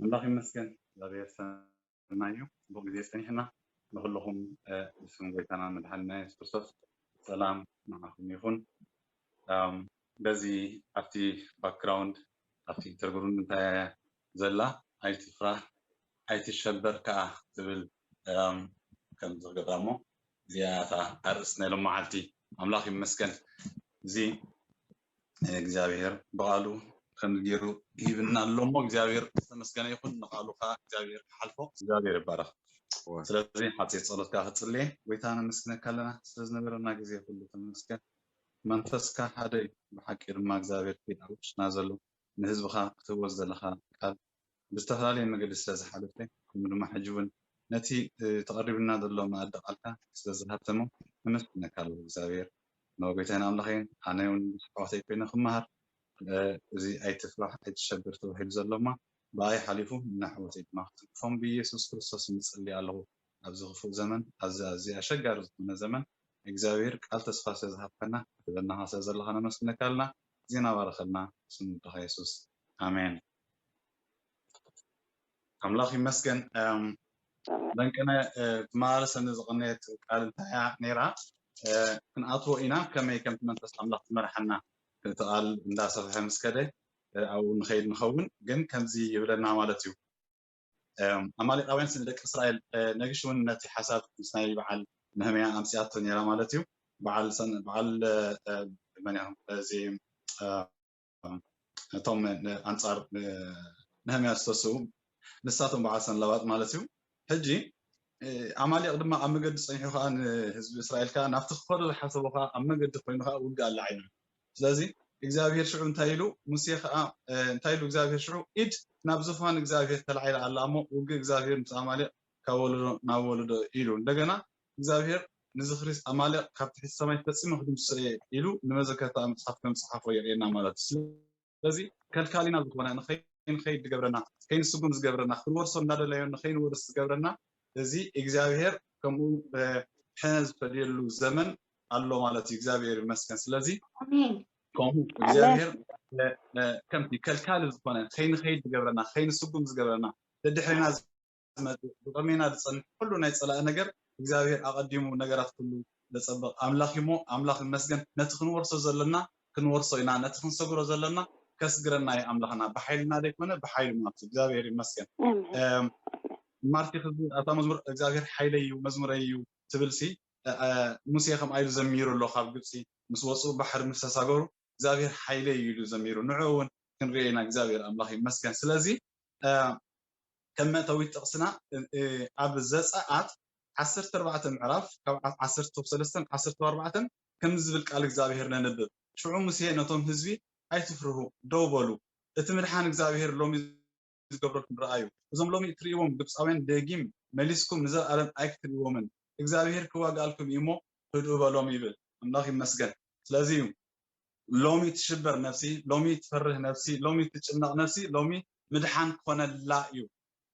ኣምላኽ ይመስገን፣ እግዚኣብሔር ሰናይ እዩ። ጽቡቕ ግዜ ጸኒሕና። ንኹልኹም፣ እ፣ ብስም ጎይታና መድሓኒና የሱስ ክርስቶስ ሰላም ንዓኹም ይኹን። እም፣ በዚ ኣብቲ ባክግራውንድ፣ ኣብቲ ኢንተርግሩንድ እንታይ እያ ዘላ? "ኣይትፍራህ፣ ኣይትሸበር ከኣ" ትብል፣ እም፣ ከም ዝገብራ እሞ እዚኣ እታ ኣርእስቲ ናይ ሎመዓልቲ። ኣምላኽ ይመስገን። እዚ እግዚኣብሔር ብቓሉ ከምዚ ገይሩ ሂብና ኣሎ እሞ እግዚኣብሔር ዝተመስገነ ይኹን። ንቓሉ ከዓ እግዚኣብሔር ክሓልፎ እግዚኣብሔር ይባረኽ። እወ። ስለዚ ሓፂር ጸሎት ከዓ ክጽልየ። ጎይታ ነመስግነካ ኣለና ስለ ዝነበረና ግዜ ኩሉ ተመስገን። መንፈስካ ሓደ እዩ። ብሓቂ ድማ እግዚኣብሔር ከይድ ኣብ ውሽጥና ዘሎ ንህዝብኻ ክትህቦ ዘለኻ ቃል ብዝተፈላለየ መገዲ ስለ ዝሓለፈ፣ ከምኡ ድማ ሕጂ እውን ነቲ፣ እ፣ ተቐሪብና ዘሎ መኣዲ ቃልካ ስለ ዝሃብተሞ ነመስግነካ ኣለኹ እግዚኣብሔር። ንጎይታይን ኣምላኸይን ኣነ እውን ምስ ኣሕዋተይ ኮይነ ክመሃር፣ እ፣ እዚ ኣይትፍራሕ ኣይትሸብር ተባሂሉ ዘሎማ ብኣይ ሓሊፉ ንኣሕዋተይ ድማ ክትንክፎም ብኢየሱስ ክርስቶስ ንጽሊ ኣለኹ። ኣብዚ ክፉእ ዘመን፣ ኣብዚ ኣዝዩ ኣሸጋሪ ዝኾነ ዘመን እግዚኣብሔር ቃል ተስፋ ስለ ዝሃብካና፣ ክትበናኻ ስለ ዘለኻ ነመስግነካ ኣለና። ዜና ባረኸልና ስም ወድኻ የሱስ። ኣሜን። ኣምላኽ ይመስገን። እም፣ ደንቅነ፣ እ፣ ትመላለሰኒ ዝቐነየት ቃል እንታይ እያ ነይራ? እ፣ ክንኣትዎ ኢና፣ ከመይ ከምቲ መንፈስ ኣምላኽ ዝመርሓና እቲ ቃል እንዳሰፍሐ ምስ ከደ፣ እ፣ ኣብኡ ንኸይድ ንኸውን፣ ግን ከምዚ ይብለና ማለት እዩ። እም፣ ኣማሌቃውያንስ ንደቂ እስራኤል፣ እ፣ ነጊሽ እውን ነቲ ሓሳብ ምስ ናይ በዓል ነህምያ ኣምጺኣቶ ነይራ ማለት እዩ። በዓል ሰን-፣ በዓል፣ እ፣ መን እዮም? እዚ፣ እ፣ እቶም ን-፣ ኣንጻር፣ እ፣ ነህምያ ዝተስዉ ንሳቶም በዓል ሰንላባጥ ማለት እዩ። ሕጂ፣ እ፣ ኣማሌቅ ድማ ኣብ መገዲ ጸኒሑ ከኣ ንህዝቢ እስራኤል ከኣ ናብቲ ክኸዶ ዝሓሰቦ ከኣ ኣብ መገዲ ኮይኑ ከኣ ውግእ ኣላዒሉ። ስለዚ እግዚኣብሔር ሽዑ እንታይ ኢሉ? ሙሴ ከኣ፣ እ፣ እንታይ ኢሉ እግዚኣብሔር ሽዑ? "ኢድ ናብ ዙፋን እግዚኣብሔር ተላዒላ ኣላ እሞ ውግእ እግዚኣብሔር ምስ ኣማሌቅ ካብ ወለዶ ናብ ወለዶ" ኢሉ። እንደገና እግዚኣብሔር ንዝኽሪ ኣማሌቅ ካብ ትሕቲ ሰማይ ፈጺመ ክድምስሶ እየ ኢሉ ንመዘከርታ መጽሓፍ ከም ዝጸሓፎ የርእየና ማለት እዩ። ስለዚ ከልካሊና ዝኾነ ንኸይንኸይድ ዝገብረና፣ ከይንስጉም ዝገብረና፣ ክንወርሶ እንዳደለዮ ንኸይንወርስ ዝገብረና እዚ እግዚኣብሔር ከምኡ፣ እ፣ ሕነ ዝፈድየሉ ዘመን ኣሎ ማለት እዩ። እግዚኣብሔር ይመስገን። ስለዚ ኣሜን። ከምኡ ኣሜን። እግዚኣብሔር፣ እ፣ እ፣ ከምቲ ከልካሊ ዝኾነ ከይንኸይድ ዝገብረና፣ ከይንስጉም ዝገብረና፣ ደድሕሪና ዝመጽእ፣ ብቕድሜና ዝጸንሕ ኩሉ ናይ ጸላኢ ነገር እግዚኣብሔር ኣቐዲሙ ነገራት ኩሉ ዘጸብቕ ኣምላኽ እዩ እሞ ኣምላኽ ይመስገን። ነቲ ክንወርሶ ዘለና ክንወርሶ ኢና፣ ነቲ ክንሰግሮ ዘለና ከስግረና እዩ ኣምላኽና። ብሓይልና ዘይኮነ ብሓይሉ ማለት እዩ። እግዚኣብሔር ይመስገን። ኣሜን። እም፣ ማርቲ ክዚ ኣብታ መዝሙር እግዚኣብሔር ሓይለይ እዩ መዝሙረይ እዩ ትብል ሲ፣ እ፣ እ፣ ሙሴ ከምኣ ኢሉ ዘሚሩ ኣሎ። ካብ ግብፂ ምስ ወፁ ባሕሪ ምስ ተሳገሩ እግዚኣብሔር ሓይለይ እዩ ኢሉ ዘሚሩ። ንዑ እውን ክንሪኦ ኢና። እግዚኣብሔር ኣምላኽ ይመስገን። ስለዚ፣ እ፣ ከም መእተዊት ጥቕስና፣ እ፣ እ፣ ኣብ ዘጸኣት ዓሰርተ ኣርባዕተ ምዕራፍ ካብ ዓ-፣ ዓሰርተ ሰለስተን ዓሰርተ ኣርባዕተን ከምዚ ዝብል ቃል እግዚኣብሔር ነንብብ። ሽዑ ሙሴ ነቶም ህዝቢ፣ "ኣይትፍርሁ፣ ደው በሉ። እቲ ምድሓን እግዚኣብሔር ሎሚ ዝገብረልኩም ረኣዩ። እዞም ሎሚ እትርእይዎም ግብፃውያን ደጊም መሊስኩም ንዘለኣለም ኣይክትርእይዎምን። እግዚኣብሔር ክዋግኣልኩም እዩ እሞ ህድኡ በሎም" ይብል። ኣምላኽ ይመስገን። ስለዚ እዩ ሎሚ ትሽበር ነፍሲ፣ ሎሚ ትፈርህ ነፍሲ፣ ሎሚ ትጭነቕ ነፍሲ፣ ሎሚ ምድሓን ክኾነላ እዩ።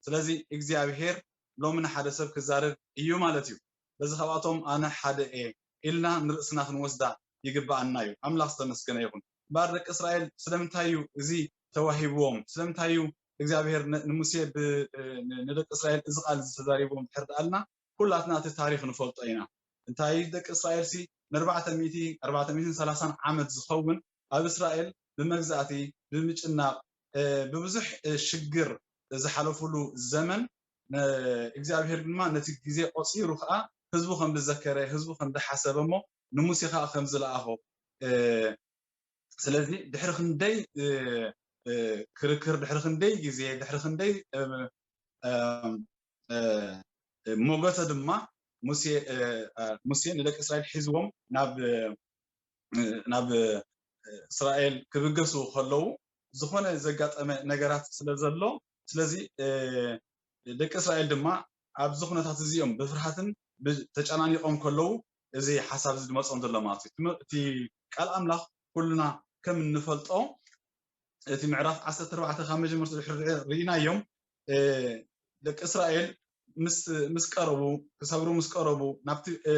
ስለዚ እግዚኣብሔር ሎሚ ንሓደ ሰብ ክዛረብ እዩ ማለት እዩ። በዚ ካብኣቶም ኣነ ሓደ እየ ኢልና ንርእስና ክንወስዳ ይግብኣና እዩ። ኣምላኽ ዝተመስገነ ይኹን። እምበኣር ደቂ እስራኤል ስለምንታይ እዩ እዚ ተዋሂብዎም? ስለምንታይ እዩ እግዚኣብሔር ን-፣ ንሙሴ ብ-፣ ን-፣ ንደቂ እስራኤል እዚ ቃል እዚ ተዛሪብዎም ድሕር ደኣልና፣ ኩላትና እቲ ታሪኽ ንፈልጦ ኢና። እንታይ ደቂ እስራኤል ሲ ንኣርባዕተ ሚእቲ፣ ኣርባዕተ ሚእትን ሰላሳን ዓመት ዝኸውን ኣብ እስራኤል ብመግዛእቲ፣ ብምጭናቕ፣ እ፣ ብብዙሕ፣ እ፣ ሽግር ዝሓለፉሉ ዘመን፣ ነ-፣ እግዚኣብሔር ድማ ነቲ ግዜ ቆጺሩ ከኣ ህዝቡ ከም ዝዘከረ፣ ህዝቡ ከም ዝሓሰበ እሞ ንሙሴ ከኣ ከም ዝለኣኾ፣ እ፣ ስለዚ ድሕሪ ክንደይ፣ እ፣ እ፣ ክርክር፣ ድሕሪ ክንደይ ግዜ፣ ድሕሪ ክንደይ፣ እ፣ እ፣ እ፣ ሞገተ ድማ ሙሴ፣ እ፣ እ፣ ሙሴ ንደቂ እስራኤል ሒዝዎም ናብ፣ እ፣ ናብ፣ እ፣ እስራኤል ክብገሱ ከለዉ ዝኾነ ዘጋጠመ ነገራት ስለ ዘሎ፣ ስለዚ፣ እ፣ ደቂ እስራኤል ድማ ኣብዚ ኩነታት እዚኦም ብፍርሃትን ብ-፣ ተጨናኒቖም ከለዉ እዚ ሓሳብ እዚ ዝመጾም ዘሎ ማለት እዩ። ትም-፣ እቲ ቃል ኣምላኽ ኩልና ከም እንፈልጦ እቲ ምዕራፍ ዓሰርተ ኣርባዕተ ካብ መጀመርታ ድሕሪ ርእ-፣ ርኢናዮም፣ እ፣ ደቂ እስራኤል ምስ፣ ምስ ቀረቡ፣ ክሰግሩ ምስ ቀረቡ፣ ናብቲ፣ እ፣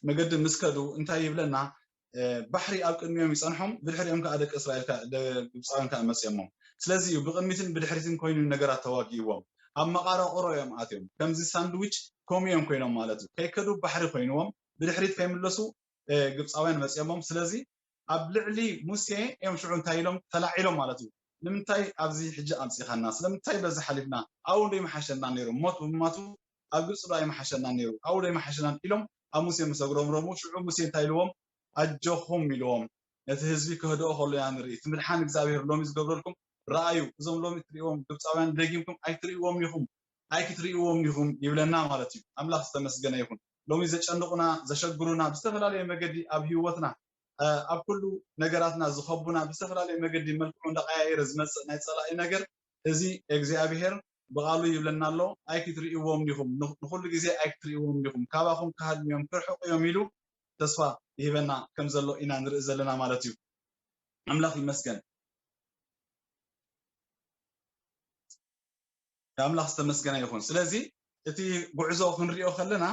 መገዲ ምስ ከዱ እንታይ ይብለና? እ፣ ባሕሪ ኣብ ቅድሚኦም ይጸንሖም፣ ብድሕሪኦም ከኣ ደቂ እስራኤል ከኣ፣ ደ-፣ ግብጻውያን ከኣ መጺኦሞም። ስለዚ እዩ ብቕድሚትን ብድሕሪትን ኮይኑ ነገራት ተዋጊእዎም። ኣብ መቓራቕሮ እዮም ኣትዮም። ከምዚ ሳንድዊች ከምኡ እዮም ኮይኖም ማለት እዩ። ከይከዱ ባሕሪ ኮይንዎም፣ ብድሕሪት ከይምለሱ፣ እ፣ ግብፃውያን መፅዮሞም። ስለዚ ኣብ ልዕሊ ሙሴ እዮም ሽዑ እንታይ ኢሎም? ተላዒሎም ማለት እዩ። ንምንታይ ኣብዚ ሕጂ ኣምፂኻና? ስለምንታይ በዚ ሓሊፍና? ኣብኡ ዶ ይመሓሸና ነይሩ? ሞት ብምማቱ ኣብ ግብፂ ዶ ኣይመሓሸና ነይሩ? ኣብኡ ዶ ኣይመሓሸናን? ኢሎም ኣብ ሙሴ ምስ ኣጉረምረሙ፣ ሽዑ ሙሴ እንታይ ኢልዎም? ኣጆኹም ኢልዎም። ነቲ ህዝቢ ከህድኦ ከሎ ኢና ንርኢ። እቲ ምድሓን እግዚኣብሔር ሎሚ ዝገብረልኩም ረኣዩ። እዞም ሎሚ እትርእይዎም ግብፃውያን ደጊምኩም ኣይትርእይዎም ኢኹም፣ ኣይክትርእይዎም ኢኹም ይብለና ማለት እዩ። ኣምላኽ ዝተመስገነ ይኹን። ሎሚ ዘጨንቑና፣ ዘሸግሩና ብዝተፈላለየ መገዲ ኣብ ህይወትና፣ እ፣ ኣብ ኩሉ ነገራትና ዝኸቡና ብዝተፈላለየ መገዲ መልክዑ እንዳቀያየረ ዝመጽእ ናይ ጸላኢ ነገር፣ እዚ እግዚኣብሔር ብቓሉ ይብለና ኣሎ፣ ኣይክትርእይዎም ኢኹም፣ ን-፣ ንኹሉ ግዜ ኣይክትርእይዎም ኢኹም፣ ካባኹም ክሃድሙ እዮም፣ ክርሕቑ እዮም ኢሉ ተስፋ ይህበና ከም ዘሎ ኢና ንርኢ ዘለና ማለት እዩ። ኣምላኽ ይመስገን። ኣምላኽ ዝተመስገነ ይኹን። ስለዚ እቲ ጉዕዞ ክንሪኦ ከለና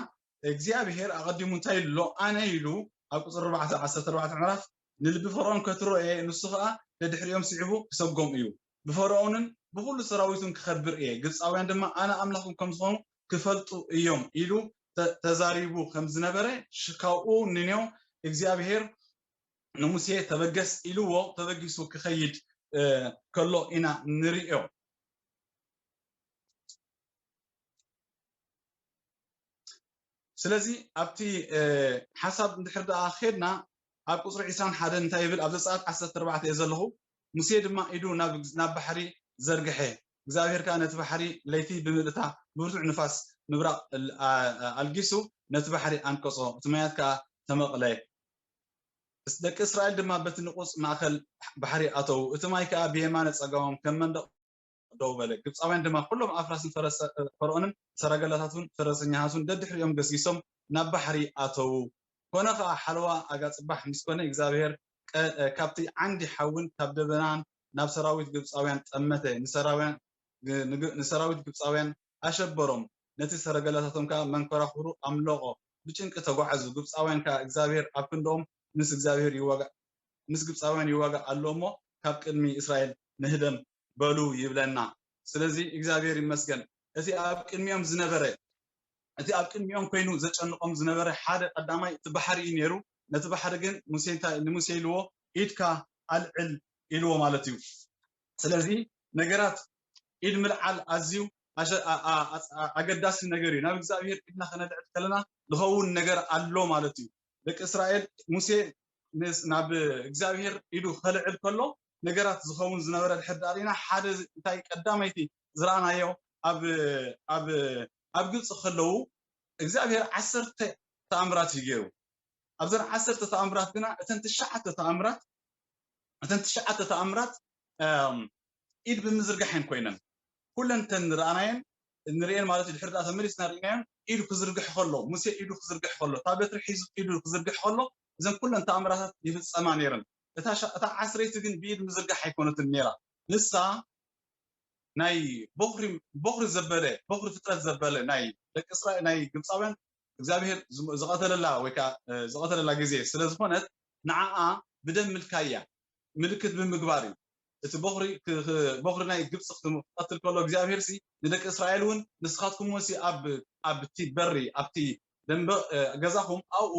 እግዚኣብሔር ኣቐዲሙ እንታይ ኢሉ ኣሎ? ኣነ ኢሉ ኣብ ቁጽሪ ኣርባዕተ፣ ዓሰርተ ኣርባዕተ ምዕራፍ፣ ንልቢ ፈርዖን ከትሮ እየ፣ ንሱ ኸኣ ደድሕሪኦም ስዒቡ ክሰጎም እዩ። ብፈርዖንን ብኹሉ ሰራዊቱን ክኸብር እየ። ግብፃውያን ድማ ኣነ ኣምላኽኩም ከም ዝኾኑ ክፈልጡ እዮም ኢሉ ተ-፣ ተዛሪቡ ከም ዝነበረ ሽ-፣ ካብኡ ንኔው እግዚኣብሔር ንሙሴ ተበገስ ኢልዎ ተበጊሱ ክኸይድ፣ እ፣ ከሎ ኢና ንርእዮ። ስለዚ ኣብቲ፣ እ፣ ሓሳብ እንድሕር ደኣ ኬድና ኣብ ቁጽሪ ዕስራን ሓደን እንታይ ይብል? ኣብ ዘጸኣት ዓሰርተ ኣርባዕተ እየ ዘለኹ። ሙሴ ድማ ኢዱ ናብ፣ ናብ ባሕሪ ዘርግሐ፣ እግዚኣብሔር ከኣ ነቲ ባሕሪ ለይቲ ብምልእታ ብብርቱዕ ንፋስ ምብራቕ ል-፣ ኣ-፣ ኣ-፣ ኣልጊሱ ነቲ ባሕሪ ኣንቀጾ፣ እቲ ማያት ከኣ ተመቕለ። እስ-፣ ደቂ እስራኤል ድማ በቲ ንቑጽ ማእከል ባሕሪ ኣተዉ፣ እቲ ማይ ከኣ ብየማነ ጸጋሞም ከም መንደቕ ደው በለ። ግብጻውያን ድማ ኩሎም ኣፍራስን ፈረሰ-፣ ፈርዖንን ሰረገላታቱን ፈረሰኛታቱን ደድሕሪኦም ገስጊሶም ናብ ባሕሪ ኣተዉ። ኮነ ኸኣ ሓለዋ ኣጋ ጽባሕ ምስ ኮነ እግዚኣብሔር ቀ-፣ ካብቲ ዓንዲ ሓውን ካብ ደበናን ናብ ሰራዊት ግብጻውያን ጠመተ። ንሰራውያን፣ ን-፣ ንግ-፣ ንሰራዊት ግብጻውያን ኣሸበሮም። ነቲ ሰረገላታቶም ከኣ መንኮራኹሩ ኣምለቖ። ብጭንቂ ተጓዓዙ። ግብጻውያን ከኣ እግዚኣብሔር ኣብ ክንድኦም ምስ እግዚኣብሔር ይዋጋእ፣ ምስ ግብጻውያን ይዋጋእ ኣሎ እሞ ካብ ቅድሚ እስራኤል ንህደም በሉ ይብለና። ስለዚ እግዚኣብሔር ይመስገን። እቲ ኣብ ቅድሚኦም ዝነበረ፣ እቲ ኣብ ቅድሚኦም ኮይኑ ዘጨንቖም ዝነበረ ሓደ ቀዳማይ እቲ ባሕሪ እዩ ነይሩ። ነቲ ባሕሪ ግን ሙሴ እንታይ፣ ንሙሴ ኢልዎ፣ "ኢድካ ኣልዕል" ኢልዎ ማለት እዩ። ስለዚ ነገራት ኢድ ምልዓል ኣዝዩ ኣሸ-፣ ኣ-፣ ኣ-፣ ኣ-፣ ኣገዳሲ ነገር እዩ። ናብ እግዚኣብሔር ኢድና ከነልዕል ከለና ዝኸውን ነገር ኣሎ ማለት እዩ። ደቂ እስራኤል ሙሴ ምስ-፣ ናብ እግዚኣብሔር ኢዱ ከልዕል ከሎ ነገራት ዝኸውን ዝነበረ ድሕር ዳኣ ርኢና ሓደ እንታይ ቀዳመይቲ ዝረኣናዮ ኣብ፣ ኣብ፣ ኣብ ግብፂ ከለዉ እግዚኣብሔር ዓሰርተ ተኣምራት እዩ ገይሩ። ኣብዘን ዓሰርተ ተኣምራት ግና እተን ትሽዓተ ተኣምራት፣ እተን ትሽዓተ ተኣምራት፣ እም፣ ኢድ ብምዝርጋሕ እየን ኮይነን። ኩለን እተን ንረኣናየን፣ ንርእየን ማለት እዩ፣ ድሕሪ ደኣ ተመሊስና ርኢናየን፣ ኢዱ ክዝርግሕ ከሎ፣ ሙሴ ኢዱ ክዝርግሕ ከሎ፣ እታ በትሪ ሒዙ ኢዱ ክዝርግሕ ከሎ፣ እዘን ኩለን ተኣምራታት ይፍጸማ ነይረን። እታ ሻ-፣ እታ ዓስረይቲ ግን ብኢድ ምዝርጋሕ ኣይኮነትን ነይራ። ንሳ ናይ ቦኽሪ፣ ቦኽሪ ዘበለ፣ ቦኽሪ ፍጥረት ዘበለ ናይ ደቂ እስራኤል፣ ናይ ግብፃውያን እግዚኣብሔር ዝም-፣ ዝቐተለላ ወይ ከዓ፣ እ፣ ዝቐተለላ ግዜ ስለ ዝኾነት፣ ንዓኣ ብደም ምልካያ ምልክት ብምግባር እዩ። እቲ ቦኽሪ ክ-፣ ክ-፣ ቦኽሪ ናይ ግብፂ ክም-፣ ክቐትል ከሎ እግዚኣብሔር ሲ ንደቂ እስራኤል እውን፣ "ንስኻትኩም እውን ሲ ኣብ፣ ኣብቲ በሪ፣ ኣብቲ ደንበ፣ እ፣ ገዛኹም ኣብኡ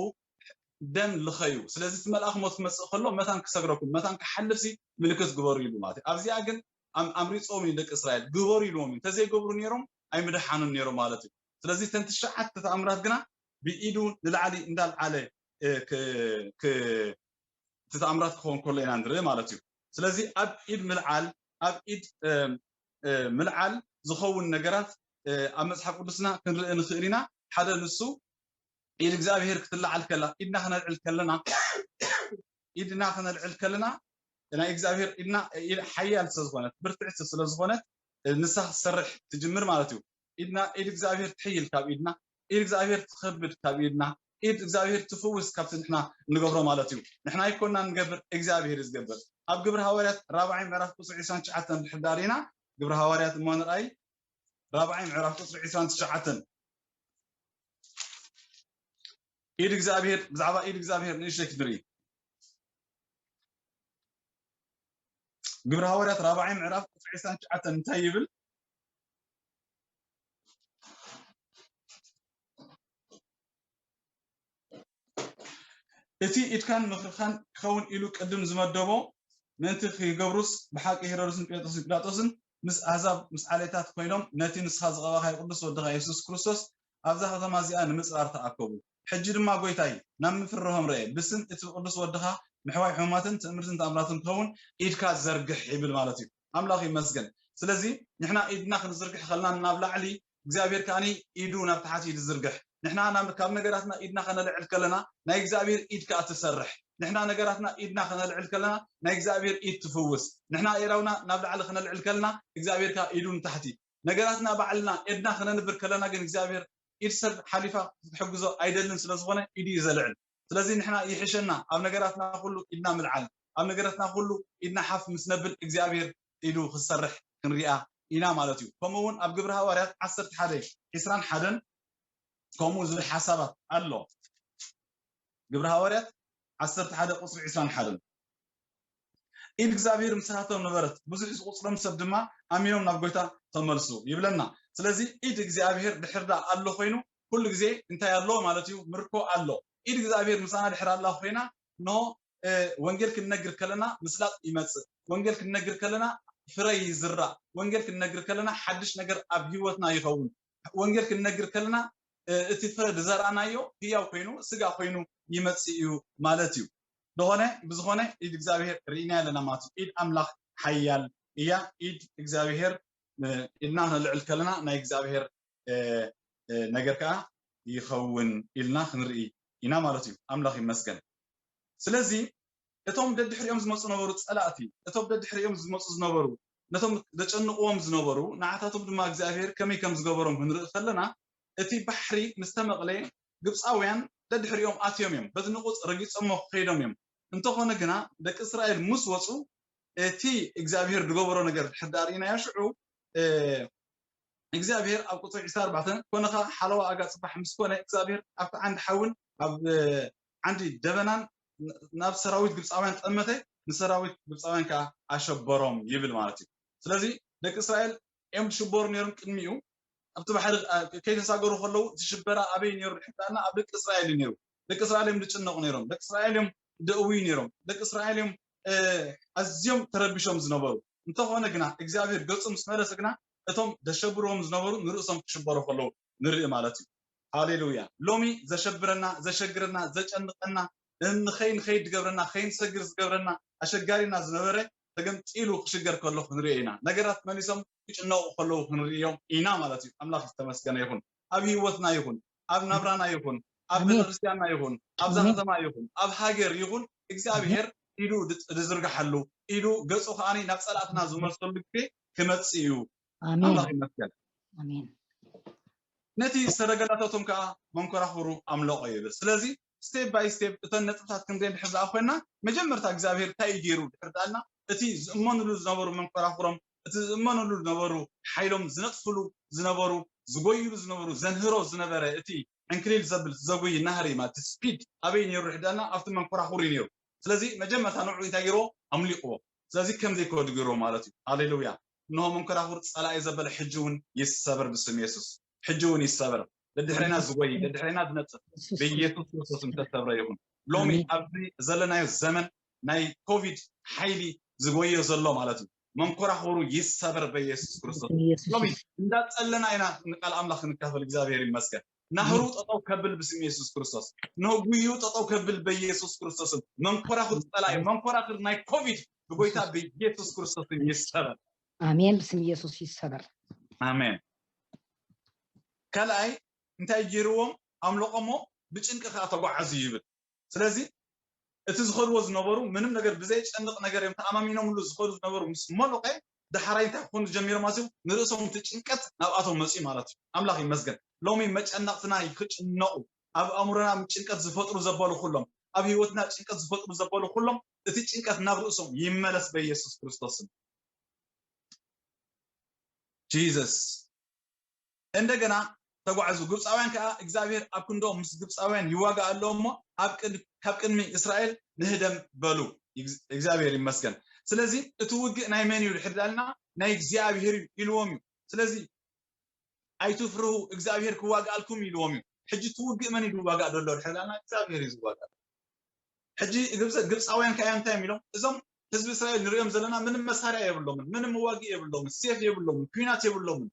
ደም ልኸዩ። ስለዚ እቲ መልኣኽ ሞት ክመጽእ ከሎ መታን ክሰግረኩም፣ መታን ክሓልፍ ሲ ምልክት ግበሩ" ይብሉ ማለት እዩ። ኣብዚኣ ግን ኣም-፣ ኣምሪጾም እዩ ደቂ እስራኤል፣ ግበሩ ኢልዎም እዩ። እንተዘይገብሩ ነይሮም ኣይምድሓኑን ነይሮም ማለት እዩ። ስለዚ እተን ትሽዓተ ተኣምራት ግና ብኢዱ ንላዕሊ እንዳልዓለ፣ እ፣ ክ-፣ ክ-፣ እቲ ተኣምራት ክኸውን ከሎ ኢና ንርኢ ማለት እዩ። ስለዚ ኣብ ኢድ ምልዓል፣ ኣብ ኢድ፣ እ፣ እ፣ ምልዓል ዝኸውን ነገራት፣ እ፣ ኣብ መጽሓፍ ቅዱስና ክንርኢ ንኽእል ኢና። ሓደ ንሱ ኢድ እግዚኣብሔር ክትለዓል ከላ፣ ኢድና ክነልዕል ከለና፣ ኢድና ክነልዕል ከለና፣ ናይ እግዚኣብሔር ኢድና፣ ኢድ ሓያል ስለ ዝኾነት፣ ብርትዕቲ ስለ ዝኾነት፣ ንሳ ክትሰርሕ ትጅምር ማለት እዩ። ኢድና፣ ኢድ እግዚኣብሔር ትሕይል ካብ ኢድና፣ ኢድ እግዚኣብሔር ትኸብድ ካብ ኢድና፣ ኢድ እግዚኣብሔር ትፍውስ ካብቲ ንሕና እንገብሮ ማለት እዩ። ንሕና ኣይኮንና ንገብር፣ እግዚኣብሔር እዩ ዝገብር። ኣብ ግብሪ ሃዋርያት ራብዓይ ምዕራፍ ቁጽሪ ዕስራን ትሽዓተን እንድሕር ዳኣ ርኢና፣ ግብሪ ሃዋርያት እሞ ንርኣይ፣ ራብዓይ ምዕራፍ ቁጽሪ ዕስራን ትሽዓተን። ኢድ እግዚኣብሔር፣ ብዛዕባ ኢድ እግዚኣብሔር ንእሽተይ ክንርኢ። ግብረ ሃዋርያት ራብዓይ ምዕራፍ ቁፅሪ ዕስራን ትሽዓተን እንታይ ይብል? እቲ ኢድካን ምኽርኻን ክኸውን ኢሉ ቅድም ዝመደቦ ምእንቲ ክገብሩስ፣ ብሓቂ ሄሮድስን ጲላጦስን፣ ጲላጦስን ምስ ኣህዛብ ምስ ዓሌታት ኮይኖም ነቲ ንስኻ ዝቐባኻዮ ቅዱስ ወድኻ የሱስ ክርስቶስ ኣብዛ ከተማ እዚኣ ንምጽራር ተኣከቡ። ሕጂ ድማ ጎይታይ ናብ ምፍርሆም ረኤ፣ ብስም እቲ ቅዱስ ወድኻ ምሕዋይ ሕሙማትን ትእምርትን ተኣምራትን ክኸውን ኢድካ ዘርግሕ ይብል ማለት እዩ። ኣምላኽ ይመስገን። ስለዚ ንሕና ኢድና ክንዝርግሕ ከለና ናብ ላዕሊ እግዚኣብሔር ከኣኒ ኢዱ ናብ ታሕቲ እዩ ዝዝርግሕ። ንሕና ናብ ካብ ነገራትና ኢድና ከነልዕል ከለና ናይ እግዚኣብሔር ኢድ ከኣ ትሰርሕ። ንሕና ነገራትና ኢድና ከነልዕል ከለና ናይ እግዚኣብሔር ኢድ ትፍውስ። ንሕና ኢራውና ናብ ላዕሊ ከነልዕል ከለና እግዚኣብሔር ከኣ ኢዱ ንታሕቲ። ነገራትና ባዕልና ኢድና ከነንብር ከለና ግን እግዚኣብሔር ኢድ ሰብ ሓሊፋ ክትሕግዞ ኣይደልን ስለ ዝኾነ ኢዱ እዩ ዘልዕል። ስለዚ ንሕና ይሕሸና ኣብ ነገራትና ኩሉ ኢድና ምልዓል፣ ኣብ ነገራትና ኩሉ ኢድና ሓፍ ምስ ነብል እግዚኣብሔር ኢዱ ክሰርሕ ክንሪኣ ኢና ማለት እዩ። ከምኡ እውን ኣብ ግብሪ ሃዋርያት ዓሰርተ ሓደ ዕስራን ሓደን ከምኡ ዝብል ሓሳባት ኣሎ። ግብሪ ሃዋርያት ዓሰርተ ሓደ ቁፅሪ ዕስራን ሓደን ኢድ እግዚኣብሔር ምሳቶም ነበረት፣ ብዙሕ ዝቁፅሮም ሰብ ድማ ኣሚኖም ናብ ጎይታ ተመልሱ ይብለና። ስለዚ ኢድ እግዚኣብሔር ድሕርዳ ኣሎ ኮይኑ ኩሉ ግዜ እንታይ ኣሎ ማለት እዩ? ምርኮ ኣሎ። ኢድ እግዚኣብሔር ምሳና ድሕር ኣላ ኮይና ኖ ወንጌል ክንነግር ከለና ምስላጥ ይመጽእ። ወንጌል ክንነግር ከለና ፍረ ይዝራእ። ወንጌል ክንነግር ከለና ሓድሽ ነገር ኣብ ህይወትና ይኸውን። ወንጌል ክንነግር ከለና እቲ ፍረ ዝዘራእናዮ ህያው ኮይኑ ስጋ ኮይኑ ይመጽእ እዩ ማለት እዩ። ዝኾነ ብዝኾነ ኢድ እግዚኣብሔር ርኢና ኣለና ማለት እዩ። ኢድ ኣምላኽ ሓያል እያ። ኢድ እግዚኣብሔር ኢድና ነልዕል ከለና ናይ እግዚኣብሔር ነገር ከዓ ይኸውን ኢልና ክንርኢ ኢና ማለት እዩ። ኣምላኽ ይመስገን። ስለዚ እቶም ደድሕሪኦም ዝመፁ ነበሩ ፀላእቲ፣ እቶም ደድሕሪኦም ዝመፁ ዝነበሩ፣ ነቶም ዘጨንቕዎም ዝነበሩ ንዓታቶም ድማ እግዚኣብሔር ከመይ ከም ዝገበሮም ክንርኢ ከለና እቲ ባሕሪ ምስ ተመቕለ ግብፃውያን ደድሕሪኦም ኣትዮም እዮም። በቲ ንቑፅ ረጊፆሞ ከይዶም እዮም። እንተኾነ ግና ደቂ እስራኤል ምስ ወፁ እቲ እግዚኣብሔር ዝገበሮ ነገር ድሕር ዳኣ ርኢናዮ ሽዑ እግዚኣብሔር ኣብ ቁፅሪ ዕስራን ኣርባዕተን ኮነ ኸዓ ሓለዋ ኣጋ ፅባሕ ምስ ኮነ እግዚኣብሔር ኣብቲ ዓንዲ ሓውን ኣብ ዓንዲ ደበናን ናብ ሰራዊት ግብፃውያን ጠመተ፣ ንሰራዊት ግብፃውያን ከዓ ኣሸበሮም ይብል ማለት እዩ። ስለዚ ደቂ እስራኤል እዮም ዝሽበሩ ነይሮም ቅድሚኡ ኣብቲ ባሕሪ ከይተሳገሩ ከለዉ እቲ ሽበራ ኣበይ ነይሩ ድሕዳና ኣብ ደቂ እስራኤል እዩ ነይሩ። ደቂ እስራኤል እዮም ዝጭነቑ ነይሮም። ደቂ እስራኤል እዮም ደእውዩ ነይሮም። ደቂ እስራኤል እዮም ኣዝዮም ተረቢሾም ዝነበሩ። እንተኾነ ግና እግዚኣብሔር ገፁ ምስ መለሰ ግና እቶም ደሸብርዎም ዝነበሩ ንርእሶም ክሽበሩ ከለዉ ንርኢ ማለት እዩ። ሃሌሉያ። ሎሚ ዘሸብረና፣ ዘሸግረና፣ ዘጨንቀና፣ ንኸይ ንኸይድ ዝገብረና፣ ከይንሰግር ዝገብረና፣ ኣሸጋሪና ዝነበረ ተገምጢሉ ክሽገር ከሎ ክንሪኦ ኢና። ነገራት መሊሶም ክጭነቑ ከለዉ ክንሪኦም ኢና ማለት እዩ። ኣምላኽ ዝተመስገነ ይኹን። ኣብ ህይወትና ይኹን፣ ኣብ ናብራና ይኹን፣ ኣብ ቤተክርስትያንና ይኹን፣ ኣብዛ ከተማ ይኹን፣ ኣብ ሃገር ይኹን እግዚኣብሔር ኢዱ ዝዝርግሓሉ ኢዱ ገፁ ከዓኒ ናብ ፀላእትና ዝመልሰሉ ግዜ ክመፅእ እዩ። ኣምላኽ ይመስገን። ነቲ ዝተደገላተቶም ከዓ መንኮራኹሩ ኣምለቆ ይብል። ስለዚ ስቴፕ ባይ ስቴፕ እተን ነጥብታት ክንሪኤን ድሕር ደኣ ኮይና መጀመርታ እግዚኣብሔር እንታይ እዩ ገይሩ ድሕር ደኣልና እቲ ዝእመኑሉ ዝነበሩ መንኮራኹሮም እቲ ዝእመኑሉ ዝነበሩ ሓይሎም ዝነጥፍሉ ዝነበሩ ዝጎይሉ ዝነበሩ ዘንህሮ ዝነበረ እቲ ዕንክሊል ዘብል ዘጉይ ናህሪ ማለት ስፒድ ኣበይ ነይሩ ድሕር ደኣልና ኣብቲ መንኮራኹር እዩ ነይሩ። ስለዚ መጀመርታ ንዑ እንታይ ገይርዎ ኣምሊቕዎ። ስለዚ ከም ዘይከዱ ገይርዎ ማለት እዩ። ሃሌሉያ። እንሆ መንኮራኹር ጸላኢ ዘበለ ሕጂ እውን ይሰበር ብስም የሱስ። ሕጂ እውን ይሰበር። ደድሕሬና ዝጎይ ደድሕሬና ዝነጥፍ ብኢየሱስ ክርስቶስ ዝተሰብረ ይኹን። ሎሚ ኣብዚ ዘለናዮ ዘመን ናይ ኮቪድ ሓይሊ ዝጎዮ ዘሎ ማለት እዩ። መንኮራኹሩ ይሰበር በኢየሱስ ክርስቶስ። ሎሚ እንዳጸለና ኢና ንቃል ኣምላኽ ክንካፈል። እግዚኣብሔር ይመስገን። ናህሩ ጠጠው ከብል ብስም የሱስ ክርስቶስ። ንጉዩ ጠጠው ከብል በኢየሱስ ክርስቶስም። መንኮራኹር ጸላኢ መንኮራኹር ናይ ኮቪድ ብጎይታ በኢየሱስ ክርስቶስም ይሰበር። ኣሜን። ብስም ኢየሱስ ይሰበር። ኣሜን። ካልኣይ እንታይ ገይርዎም? ኣምለቆሞ ብጭንቂ ከዓ ተጓዓዙ ይብል። ስለዚ እቲ ዝኸድዎ ዝነበሩ ምንም ነገር ብዘይጨንቕ ነገር እዮም ተኣማሚኖምሉ ዝኸዱ ዝነበሩ ምስ መሎቀ ዳሕራይ እንታይ ክኾኑ ጀሚሮም ማለት እዩ? ንርእሶም እቲ ጭንቀት ናብኣቶም መፅኡ ማለት እዩ። ኣምላኽ ይመስገን። ሎሚ መጨነቕትና ክጭነቑ ኣብ ኣእምሮና ጭንቀት ዝፈጥሩ ዘበሉ ኩሎም ኣብ ህይወትና ጭንቀት ዝፈጥሩ ዘበሉ ኩሎም እቲ ጭንቀት ናብ ርእሶም ይመለስ በኢየሱስ ክርስቶስም። ጂዘስ እንደገና ተጓዕዙ። ግብፃውያን ከዓ እግዚኣብሔር ኣብ ክንዶም ምስ ግብፃውያን ይዋጋእ ኣሎ እሞ ኣብ ቅድ- ካብ ቅድሚ እስራኤል ንህደም በሉ። እግዚኣብሔር ይመስገን። ስለዚ እቲ ውግእ ናይ መን እዩ ድሕር ዳልና ናይ እግዚኣብሔር እዩ ኢልዎም እዩ። ስለዚ ኣይትፍርሁ፣ እግዚኣብሔር ክዋግኣልኩም እዩ ኢልዎም እዩ። ሕጂ እቲ ውግእ መን እዩ ዝዋጋእ ዘሎ ድሕር ዳልና እግዚኣብሔር እዩ ዝዋጋእ። ሕጂ ግብፃውያን ከ እንታይ እዮም ኢሎም? እዞም ህዝቢ እስራኤል ንሪኦም ዘለና ምንም መሳርያ የብሎምን፣ ምንም መዋጊ የብሎምን፣ ሴፍ የብሎምን፣ ኩናት የብሎምን።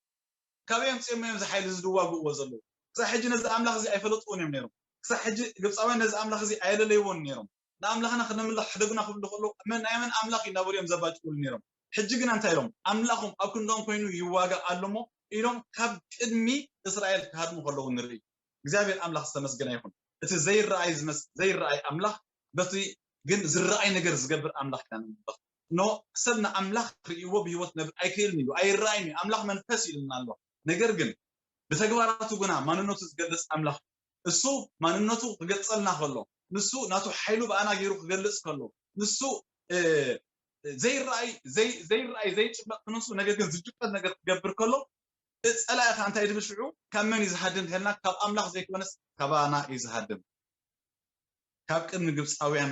ካበይ ኣምፂኦም እዮም እዚ ሓይሊ እዚ ዝዋግእዎ ዘለዉ? ክሳብ ሕጂ ነዚ ኣምላኽ እዚ ኣይፈለጥዎን እዮም ነይሮም። ክሳብ ሕጂ ግብፃውያን ነዚ ኣምላኽ እዚ ኣየለለይዎን ነይሮም። ንኣምላኽና ክነምልኽ ሕደጉና ክብሉ ከለዉ፣ መን ናይ መን ኣምላኽ እዩ እናበሉ እዮም ዘባጭውሉ ነይሮም። ሕጂ ግና እንታይ ኢሎም? ኣምላኾም ኣብ ክንዶም ኮይኑ ይዋጋእ ኣሎ እሞ ኢሎም ካብ ቅድሚ እስራኤል ክሃድሙ ከለዉ ንርኢ። እግዚኣብሔር ኣምላኽ ዝተመስገነ ይኹን። እቲ ዘይረኣይ ዝመስ ዘይረኣይ ኣምላኽ በቲ ግን ዝረኣይ ነገር ዝገብር ኣምላኽ ኢና ንምልኽ። ኖ ሰብ ንኣምላኽ ርእይዎ ብህይወት ነብር ኣይክእልን እዩ፣ ኣይረኣይን እዩ። ኣምላኽ መንፈስ እዩ ኢልና ኣሎ። ነገር ግን ብተግባራቱ ግና ማንነቱ ዝገልጽ ኣምላኽ እዩ። እሱ ማንነቱ ክገልጸልና ከሎ፣ ንሱ ናቱ ሓይሉ ብኣና ገይሩ ክገልጽ ከሎ፣ ንሱ ዘይረኣይ ዘይረኣይ ዘይጭበጥ ክንሱ ነገር ግን ዝጭበጥ ነገር ክገብር ከሎ፣ ጸላኢ ከ እንታይ ድብል ሽዑ ካብ መን እዩ ዝሃድም ተልና ካብ ኣምላኽ ዘይኮነስ ካባና እዩ ዝሃድም። ካብ ቅድሚ ግብፃውያን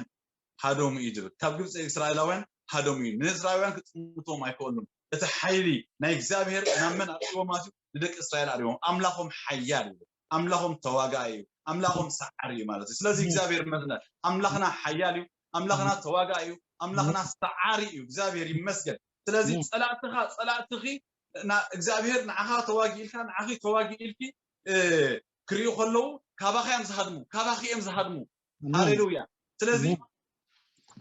ሃደሙ እዩ ድብል። ካብ ግብፂ እስራኤላውያን ሃደሙ እዩ። ንእስራኤላውያን ክጥምቶም ኣይክእሉን። እቲ ሓይሊ ናይ እግዚኣብሔር ናብ መን ኣርእዎ ማለት እዩ? ንደቂ እስራኤል ኣርእዎም። ኣምላኾም ሓያል እዩ። ኣምላኾም ተዋጋኢ እዩ። ኣምላኾም ሰዓሪ እዩ ማለት እዩ። ስለዚ እግዚኣብሔር ይመስገን። ኣምላኽና ሓያል እዩ። ኣምላኽና ተዋጋኢ እዩ። ኣምላኽና ሰዓሪ እዩ። እግዚኣብሔር ይመስገን። ስለዚ ጸላእትኻ ጸላእትኺ እግዚኣብሔር ንዓኻ ተዋጊእልካ ንዓኺ ተዋጊእልኪ ክርእዩ ከለዉ ካባኻ እዮም ዝሃድሙ፣ ካባኺ እዮም ዝሃድሙ። ሃሌሉያ። ስለዚ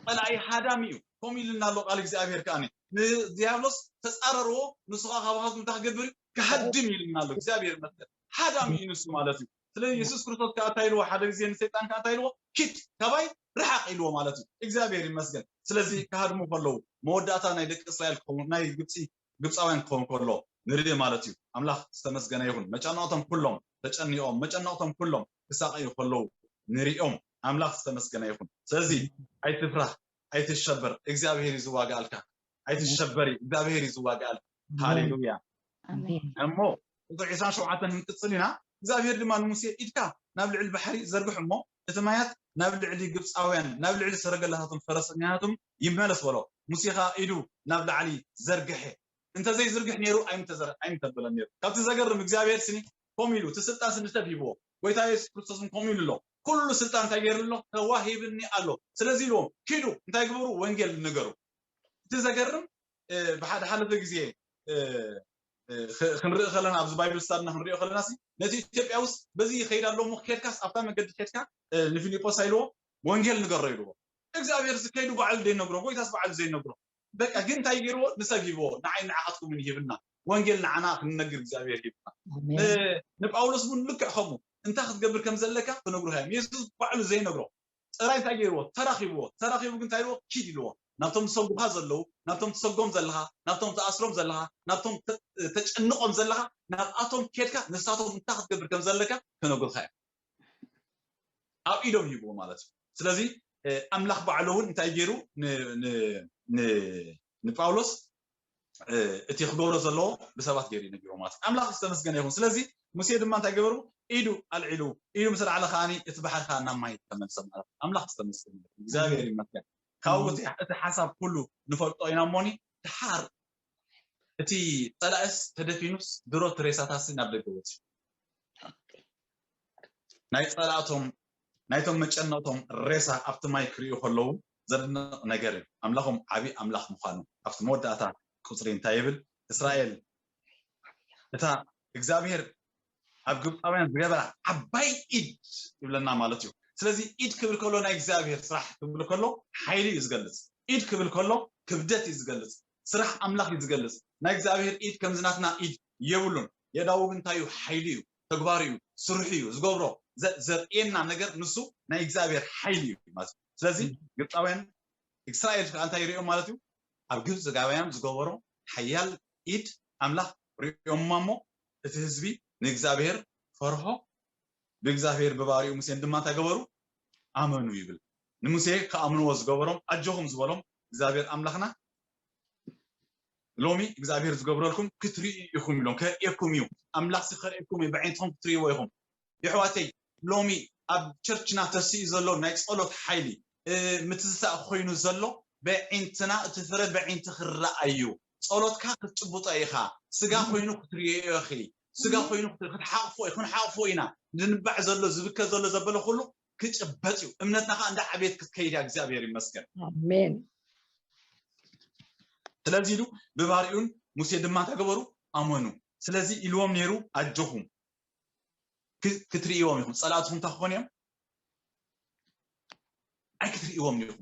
ጸላኢ ሃዳሚ እዩ። ከምኡ ኢልና ኣሎ ቃል እግዚኣብሔር ከኣ ንዲያብሎስ ተጻረርዎ፣ ንሱ ከዓ ካባኻትኩም እንታይ ክገብር እዩ? ክሃድም እዩ ኢልና ኣሎ። እግዚኣብሔር ይመስገን። ሃዳሚ እዩ ንሱ ማለት እዩ። ስለዚ የሱስ ክርስቶስ ከዓ እንታይ ኢልዎ? ሓደ ግዜ ንሰይጣን ከዓ እንታይ ኢልዎ? ኪድ ካባይ ርሓቕ ኢልዎ ማለት እዩ። እግዚኣብሔር ይመስገን። ስለዚ ክሃድሙ ከለዉ መወዳእታ ናይ ደቂ እስራኤል ክኸውን ናይ ግብፂ ግብፃውያን ክኸውን ከሎ ንርኢ ማለት እዩ። ኣምላኽ ዝተመስገነ ይኹን። መጨነቕቶም ኩሎም ተጨኒቖም፣ መጨነቕቶም ኩሎም ክሳቐዩ ከለዉ ንሪኦም። ኣምላኽ ዝተመስገነ ይኹን። ስለዚ ኣይትፍራህ፣ ኣይትሸበር፣ እግዚኣብሔር እዩ ዝዋጋኣልካ። ኣይትሸበሪ፣ እግዚኣብሔር እዩ ዝዋጋኣልካ። ሃሌሉያ። እሞ ቁፅሪ ዕስራን ሸውዓተን ክንቅፅል ኢና። እግዚኣብሔር ድማ ንሙሴ ኢድካ ናብ ልዕሊ ባሕሪ ዘርግሕ እሞ እቲ ማያት ናብ ልዕሊ ግብፃውያን ናብ ልዕሊ ሰረገላታቶም ፈረሰኛታቶም ይመለስ በሎ። ሙሴ ከዓ ኢዱ ናብ ላዕሊ ዘርግሐ እንተዘይዝርግሕ ነይሩ ኣይምተዘረ ኣይምተበለን ነይሩ። ካብቲ ዘገርም እግዚኣብሔር ስኒ ከምኡ ኢሉ እቲ ስልጣን ስኒ ሰብ ሂብዎ። ጎይታ የሱስ ክርስቶስን ከምኡ ኢሉ ኣሎ። ኩሉ ስልጣን እንታይ ገይሩ ኣሎ? ተዋሂብኒ ኣሎ። ስለዚ ኢልዎም ኪዱ እንታይ ግበሩ? ወንጌል ንገሩ። እቲ ዘገርም ብሓደ ሓለፈ ግዜ ክንርኢ ከለና ኣብዚ ባይብል ስታድና ክንሪኦ ከለና ነቲ ኢትዮጵያ ውስጥ በዚ ይኸይድ ኣሎ እሞ ከድካስ ኣብታ መገዲ ከድካ ንፊልጶስ ኣይልዎ ወንጌል ንገሮ ኢልዎ። እግዚኣብሔር ከይዱ ባዕሉ ዘይነግሮ ጎይታስ ባዕሉ ዘይነግሮ በቃ ግን እንታይ ገይርዎ ንሰብ ሂብዎ ንዓይ ንዓኻትኩምን ይሂብና ወንጌል ንዓና ክንነግር እግዚኣብሔር ሂብና። ንጳውሎስ እውን ልክዕ ከምኡ እንታይ ክትገብር ከም ዘለካ ክነግሩካ እዮም። የሱስ ባዕሉ ዘይነግሮ ጥራይ እንታይ ገይርዎ ተራኺብዎ። ተራኺቡ ግን እንታይ ኢልዎ ኪድ ኢልዎ። ናብቶም ዝሰጉኻ ዘለዉ ናብቶም ትሰጎም ዘለኻ ናብቶም ትኣስሮም ዘለኻ ናብቶም ተጨንቖም ዘለኻ ናብኣቶም ኬድካ ንሳቶም እንታይ ክትገብር ከም ዘለካ ክነግሩካ እዮም። ኣብ ኢዶም ሂብዎ ማለት እዩ። ስለዚ ኣምላኽ ባዕሉ እውን እንታይ ገይሩ ንጳውሎስ እቲ ክገብሮ ዘለዎ ብሰባት ገይሩ ይነግርዎ ማለት እዩ። ኣምላኽ ዝተመስገነ ይኹን። ስለዚ ሙሴ ድማ እንታይ ገበሩ? ኢዱ ኣልዒሉ ኢዱ ምስ ኣልዓለ ከዓኒ እቲ ባሕሪ ከዓ ናብ ማይ ተመልሰ ማለት እዩ። ኣምላኽ ዝተመስገነ ይኹን። እግዚኣብሔር ይመስገን። ካብኡ እቲ ሓሳብ ኩሉ ንፈልጦ ኢና እሞኒ ድሓር እቲ ጸላእስ ተደፊኑስ ድሮ እቲ ሬሳታሲ ናብ ደገ ወፂኡ ናይ ጸላእቶም ናይቶም መጨነቕቶም ሬሳ ኣብቲ ማይ ክርእዩ ከለዉ ዘድንቕ ነገር እዩ። ኣምላኾም ዓቢ ኣምላኽ ምዃኑ ኣብቲ መወዳእታ ቁጽሪ እንታይ ይብል? እስራኤል እታ እግዚኣብሔር ኣብ ግብፃውያን ዝገበራ ዓባይ ኢድ ይብለና ማለት እዩ። ስለዚ ኢድ ክብል ከሎ ናይ እግዚኣብሔር ስራሕ ክብል ከሎ ሓይሊ እዩ ዝገልፅ። ኢድ ክብል ከሎ ክብደት እዩ ዝገልፅ። ስራሕ ኣምላኽ እዩ ዝገልፅ። ናይ እግዚኣብሔር ኢድ ከምዚ ናትና ኢድ የብሉን። የዳውብ እንታይ እዩ? ሓይሊ እዩ፣ ተግባሩ እዩ፣ ስርሑ እዩ፣ ዝገብሮ ዘርእየና ነገር ንሱ ናይ እግዚኣብሔር ሓይሊ እዩ ማለት እዩ። ስለዚ ግብፃውያን እስራኤል ከዓ እንታይ ይሪኦም ማለት እዩ? ኣብ ግብፂ ጋባያን ዝገበሮ ሓያል ኢድ ኣምላኽ ሪኦማ እሞ እቲ ህዝቢ ንእግዚኣብሔር ፈርሆ ብእግዚኣብሔር ብባሪኡ ሙሴን ድማ እንታይ ገበሩ ኣመኑ ይብል ንሙሴ ክኣምንዎ ዝገበሮም ኣጆኹም ዝበሎም እግዚኣብሔር ኣምላኽና ሎሚ እግዚኣብሔር ዝገብረልኩም ክትርእዩ ኢኹም ኢሎም ከርእየኩም እዩ ኣምላኽሲ ከርእየኩም እዩ ብዓይንትኹም ክትርእይዎ ኢኹም የሕዋተይ ሎሚ ኣብ ቸርችና ተስኡ ዘሎ ናይ ጸሎት ሓይሊ ምትዝታእ ኮይኑ ዘሎ በዒንትና፣ እቲ ፍረ በዒንቲ ክረኣይ እዩ። ጸሎትካ ክትጭብጦ ኢኻ። ስጋ ኮይኑ ክትርእዮ ኢኺ። ስጋ ኮይኑ ክትሓቕፎ፣ ክንሓቕፎ ኢና። ዝንባዕ ዘሎ፣ ዝብከ ዘሎ ዘበለ ኩሉ ክጭበጥ እዩ። እምነትና ከዓ እንዳ ዓብየት ክትከይድ እያ። እግዚኣብሔር ይመስገን። ኣሜን። ስለዚ ኢሉ ብባሪኡን ሙሴ ድማ ተገበሩ ኣመኑ። ስለዚ ኢልዎም ነይሩ ኣጆኹም ክትርእይዎም ኢኹም። ጸላእትኹም እንታይ ክኾኑ እዮም? ኣይክትርእይዎም ኢኹም።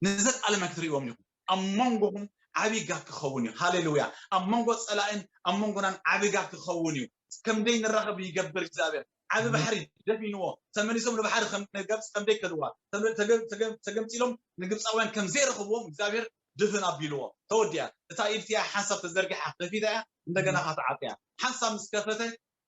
ንዘለኣለም ኣይክትርእይዎም ኢኹም። ኣብ መንጎኹም ዓብይ ጋግ ክኸውን እዩ። ሃሌሉያ። ኣብ መንጎ ጸላእን ኣብ መንጎናን ዓብይ ጋግ ክኸውን እዩ። ከምደይ ንራኸብ ይገብር እግዚኣብሔር። ዓቢ ባሕሪ ደፊንዎ፣ ተመሊሶም ንባሕሪ ከም ንገብጽ ከምደይ ከድዋ ተገምጺሎም ንግብጻውያን ከም ዘይረኽብዎም እግዚኣብሔር ድፍን ኣቢልዎ። ተወዲኣ። እታ ኢድ እቲኣ ሓንሳብ ተዘርጊሓ ከፊታ እያ፣ እንደገና ከዓ ተዓጽያ። ሓንሳብ ምስ ከፈተ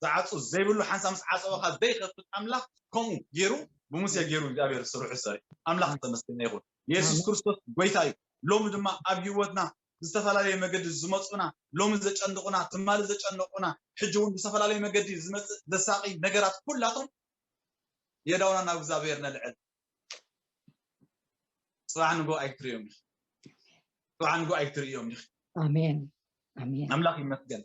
ዝዓጹ ዘይብሉ ሓንሳብ ምስ ዓጸወ ከዓ ዘይከፍት ኣምላኽ ከምኡ ገይሩ ብሙሴ ገይሩ እግዚኣብሔር ስርሑ ሰሪ። ኣምላኽ ዝተመስገነ ይኹን። የሱስ ክርስቶስ ጎይታ እዩ። ሎሚ ድማ ኣብ ህይወትና ብዝተፈላለየ መገዲ ዝመፁና ሎሚ ዘጨንቑና ትማሊ ዘጨነቑና ሕጂ እውን ብዝተፈላለየ መገዲ ዝመፅእ ዘሳቒ ነገራት ኩላቶም የዳውና ናብ እግዚኣብሔር ነልዕል። ፅባሕ ንጎ ኣይክትርእዮም ኢኺ። ፅባሕ ንጎ ኣይክትርእዮም ኢኺ። ኣሜን ኣሜን። ኣምላኽ ይመስገን።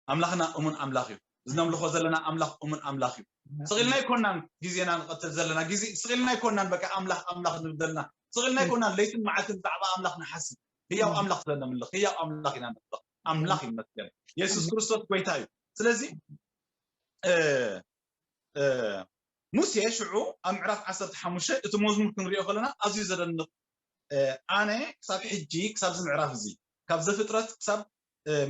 ኣምላኽና እሙን ኣምላኽ እዩ። እዚ ነምልኾ ዘለና ኣምላኽ እሙን ኣምላኽ እዩ። ስቕ ኢልና ኣይኮናን ግዜና ንቐትል ዘለና። ግዜ ስቕ ኢልና ኣይኮናን በቃ ኣምላኽ ኣምላኽ ንብል ዘለና። ስቕ ኢልና ኣይኮናን ለይትን መዓልትን ብዛዕባ ኣምላኽ ንሓስብ። ህያው ኣምላኽ ስለ ነምልኽ ህያው ኣምላኽ ኢና ነምልኽ። ኣምላኽ ይመስገን። የሱስ ክርስቶስ ጎይታ እዩ። ስለዚ ሙሴ ሽዑ ኣብ ምዕራፍ ዓሰርተ ሓሙሽተ እቲ መዝሙር ክንሪኦ ከለና ኣዝዩ ዘደንቕ፣ ኣነ ክሳብ ሕጂ ክሳብዚ ምዕራፍ እዚ ካብ ዘፍጥረት ክሳብ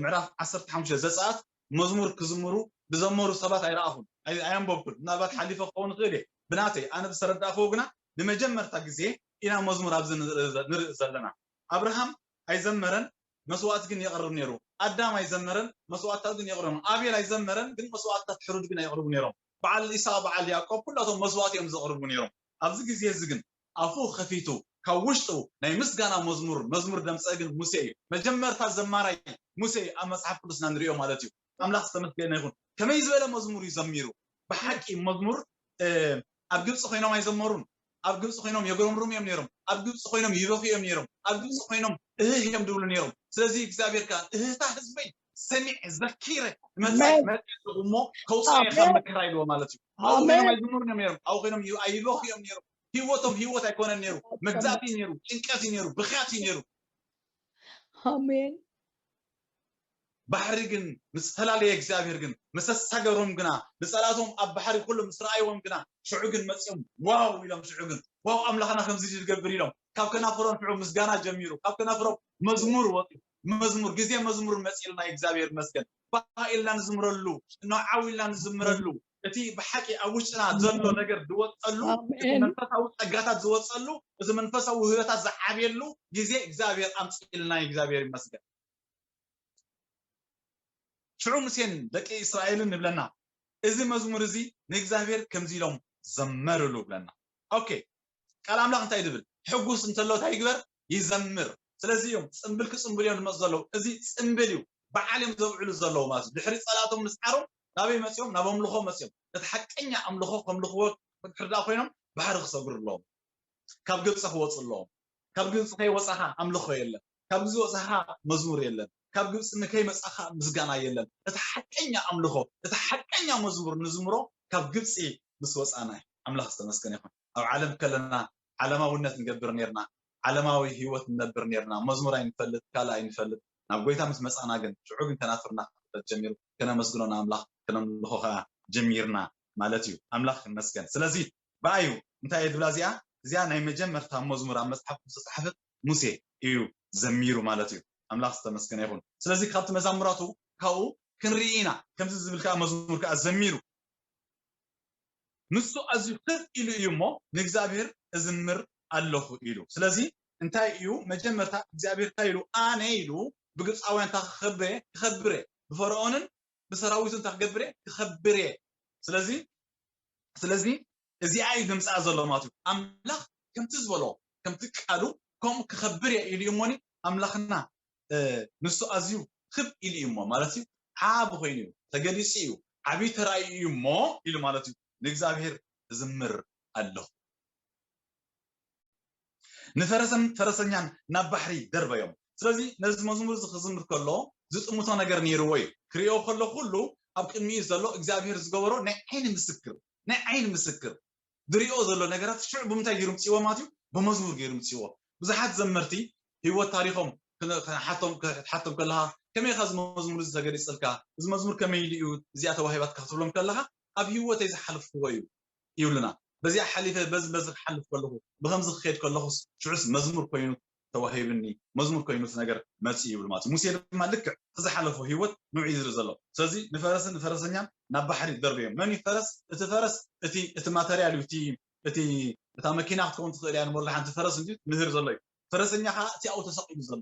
ምዕራፍ ዓሰርተ ሓሙሽተ ዘጸኣት መዝሙር ክዝምሩ ዝዘመሩ ሰባት ኣይረኣኹን፣ ኣየንበብኩን። ምናልባት ሓሊፈ ክኸውን ይኽእል እየ። ብናተይ ኣነ ብዝተረዳእክዎ ግና ንመጀመርታ ግዜ ኢና መዝሙር ኣብዚ ንርኢ ዘለና። ኣብርሃም ኣይዘመረን፣ መስዋእቲ ግን የቕርብ ነይሩ። ኣዳም ኣይዘመረን፣ መስዋእትታት ግን የቕርቡ። ኣቤል ኣይዘመረን፣ ግን መስዋእትታት ሕሩድ ግን የቕርቡ ነይሮም። በዓል ኢሳቅ፣ በዓል ያዕቆብ ኩላቶም መስዋእቲ እዮም ዘቕርቡ ነይሮም። ኣብዚ ግዜ እዚ ግን ኣፉ ከፊቱ ካብ ውሽጡ ናይ ምስጋና መዝሙር መዝሙር ደምፀ ግን ሙሴ እዩ። መጀመርታ ዘማራይ ሙሴ እዩ ኣብ መፅሓፍ ቅዱስና ንሪኦ ማለት እዩ። ኣምላኽ ዝተመስገነ ይኹን። ከመይ ዝበለ መዝሙር እዩ ዘሚሩ? ብሓቂ መዝሙር ኣብ ግብፂ ኮይኖም ኣይዘመሩን። ኣብ ግብፂ ኮይኖም የጉረምርሙ እዮም ነይሮም። ኣብ ግብፂ ኮይኖም ይበኹ እዮም ነይሮም። ኣብ ግብፂ ኮይኖም እህህ እዮም ድብሉ ነይሮም። ስለዚ እግዚኣብሔር ከዓ እህህታ ህዝበይ ሰሚዕ ዘኪረ መፅእ እሞ ከውፅኦ ካብ መከራ ኢልዎ ማለት እዩ። ኣብኡ ኮይኖም ኣይዝምሩን እዮም ነይሮም። ኣብኡ ኮይኖም ኣይበኹ እዮም ነይሮም። ህይወቶም ህይወት ኣይኮነን ነይሩ። መግዛእቲ ነይሩ፣ ጭንቀት ነይሩ፣ ብኽያት ነይሩ። ኣሜን። ባሕሪ ግን ምስ ተላለየ እግዚኣብሔር ግን ምስ ተሳገሮም ግና ንጸላቶም ኣብ ባሕሪ ኩሉ ምስ ረኣይዎም ግና ሽዑ ግን መጺኦም ዋው ኢሎም ሽዑ ግን ዋው ኣምላኽና ከምዚ ዝገብር ኢሎም ካብ ከናፍሮም ሽዑ ምስጋና ጀሚሩ ካብ ከናፍሮም መዝሙር ወፂኡ መዝሙር ግዜ መዝሙር መፂልና እግዚኣብሔር ይመስገን ባህ ኢልና ንዝምረሉ ነዓው ኢልና ንዝምረሉ እቲ ብሓቂ ኣብ ውሽጥና ዘሎ ነገር ዝወፀሉ እቲ መንፈሳዊ ፀጋታት ዝወፀሉ እቲ መንፈሳዊ ውህበታት ዝዓብየሉ ግዜ እግዚኣብሔር ኣምፅኢልና እግዚኣብሔር ይመስገን። ሽዑ ሙሴን ደቂ እስራኤልን ንብለና እዚ መዝሙር እዚ ንእግዚኣብሔር ከምዚ ኢሎም ዘመርሉ ብለና። ኦኬ ቃል ኣምላኽ እንታይ ድብል? ሕጉስ እንተሎ እንታይ ይግበር? ይዘምር። ስለዚ እዮም ፅምብል ክፅምብል እዮም ዝመፁ ዘለዉ። እዚ ፅምብል እዩ በዓል እዮም ዘብዕሉ ዘለዉ ማለት እዩ። ድሕሪ ፀላእቶም ምስዓሮም ናበይ መፂኦም? ናብ ኣምልኾ መፂኦም። እቲ ሓቀኛ ኣምልኾ ከምልኽዎ ድሕሪ ደኣ ኮይኖም ባሕሪ ክሰግሩ ኣለዎም። ካብ ግብፂ ክወፁ ኣለዎም። ካብ ግብፂ ከይወፃኻ ኣምልኾ የለን። ካብ ግብፂ ወፃኻ መዝሙር የለን። ካብ ግብፂ ንከይመፃኻ ምስጋና የለን። እቲ ሓቀኛ ኣምልኾ እቲ ሓቀኛ መዝሙር ንዝምሮ ካብ ግብፂ ምስ ወፃና እዩ። ኣምላኽ ዝተመስገነ ይኹን። ኣብ ዓለም ከለና ዓለማውነት ንገብር ነርና። ዓለማዊ ህይወት ንነብር ነርና። መዝሙር ኣይንፈልጥ፣ ካልእ ኣይንፈልጥ። ናብ ጎይታ ምስ መፃና ግን ሽዑ ግን ከናፍርና ክፍለጥ ጀሚሩ። ከነመስግኖ ንኣምላኽ ከነምልኾ ከዓ ጀሚርና ማለት እዩ። ኣምላኽ ይመስገን። ስለዚ ብኣዩ እንታይ እየ ድብላ እዚኣ እዚኣ ናይ መጀመርታ መዝሙር ኣብ መፅሓፍ ዝተፃሓፈት ሙሴ እዩ ዘሚሩ ማለት እዩ። ኣምላኽ ዝተመስገነ ይኹን። ስለዚ ካብቲ መዛሙራቱ ካብኡ ክንርኢ ኢና። ከምዚ ዝብል ከዓ መዝሙር ከዓ ዘሚሩ ንሱ ኣዝዩ ክብ ኢሉ እዩ እሞ ንእግዚኣብሔር እዝምር ኣለኹ ኢሉ። ስለዚ እንታይ እዩ መጀመርታ እግዚኣብሔር እንታይ ኢሉ ኣነ ኢሉ ብግብፃውያን እንታይ ክኸብር እየ ክኸብር እየ ብፈርዖንን ብሰራዊቱ እንታይ ክገብር እየ ክኸብር እየ። ስለዚ ስለዚ እዚኣ እዩ ዘምፅኣ ዘሎ ማለት እዩ። ኣምላኽ ከምቲ ዝበሎ ከምቲ ቃሉ ከምኡ ክኸብር እየ ኢሉ እዩ እሞኒ ኣምላኽና ንሱ ኣዝዩ ክብ ኢሉ እዩ እሞ ማለት እዩ ዓቢ ኮይኑ እዩ ተገሊፁ እዩ ዓብዪ ተራእዩ እዩ እሞ ኢሉ ማለት እዩ ንእግዚኣብሔር እዝምር ኣለኹ። ንፈረሰን ፈረሰኛን ናብ ባሕሪ ደርበዮም። ስለዚ ነዚ መዝሙር እዚ ክዝምር ከሎ ዝጥምቶ ነገር ነይርዎ እዩ። ክሪኦ ከሎ ኩሉ ኣብ ቅድሚኡ ዘሎ እግዚኣብሔር ዝገበሮ ናይ ዓይኒ ምስክር ናይ ዓይኒ ምስክር ዝሪኦ ዘሎ ነገራት ሽዑ ብምንታይ ገይሩ ምፅእዎ ማለት እዩ? ብመዝሙር ገይሩ ምፅእዎ። ብዙሓት ዘመርቲ ህይወት ታሪኾም ክትሓቶም ከለኻ ከመይ ኢኻ እዚ መዝሙር እዚ ተገሊፅልካ? እዚ መዝሙር ከመይ ኢሉ እዩ እዚኣ ተዋሂባትካ ክትብሎም ከለኻ ኣብ ህይወተይ ዝሓለፍክዎ እዩ ይብሉና። በዚኣ ሓሊፈ በዚ በዚ ክሓልፍ ከለኹ ብከምዚ ክኸይድ ከለኹስ ሽዑስ መዝሙር ኮይኑ ተዋሂብኒ መዝሙር ኮይኑ እቲ ነገር መፂ ይብል ማለት እዩ። ሙሴ ድማ ልክዕ እቲ ዝሓለፎ ህይወት ንዑ እዩ ዝርኢ ዘሎ። ስለዚ ንፈረስን ንፈረሰኛን ናብ ባሕሪ ደርበዮም። መን እዩ ፈረስ? እቲ ፈረስ እቲ እቲ ማተርያል እዩ። እቲ እቲ እታ መኪና ክትከውን ትኽእል እያ። ንመሉ ሓንቲ ፈረስ እንዲ ምህር ዘሎ እዩ። ፈረሰኛ ከዓ እቲ ኣብኡ ተሰቂሉ ዘሎ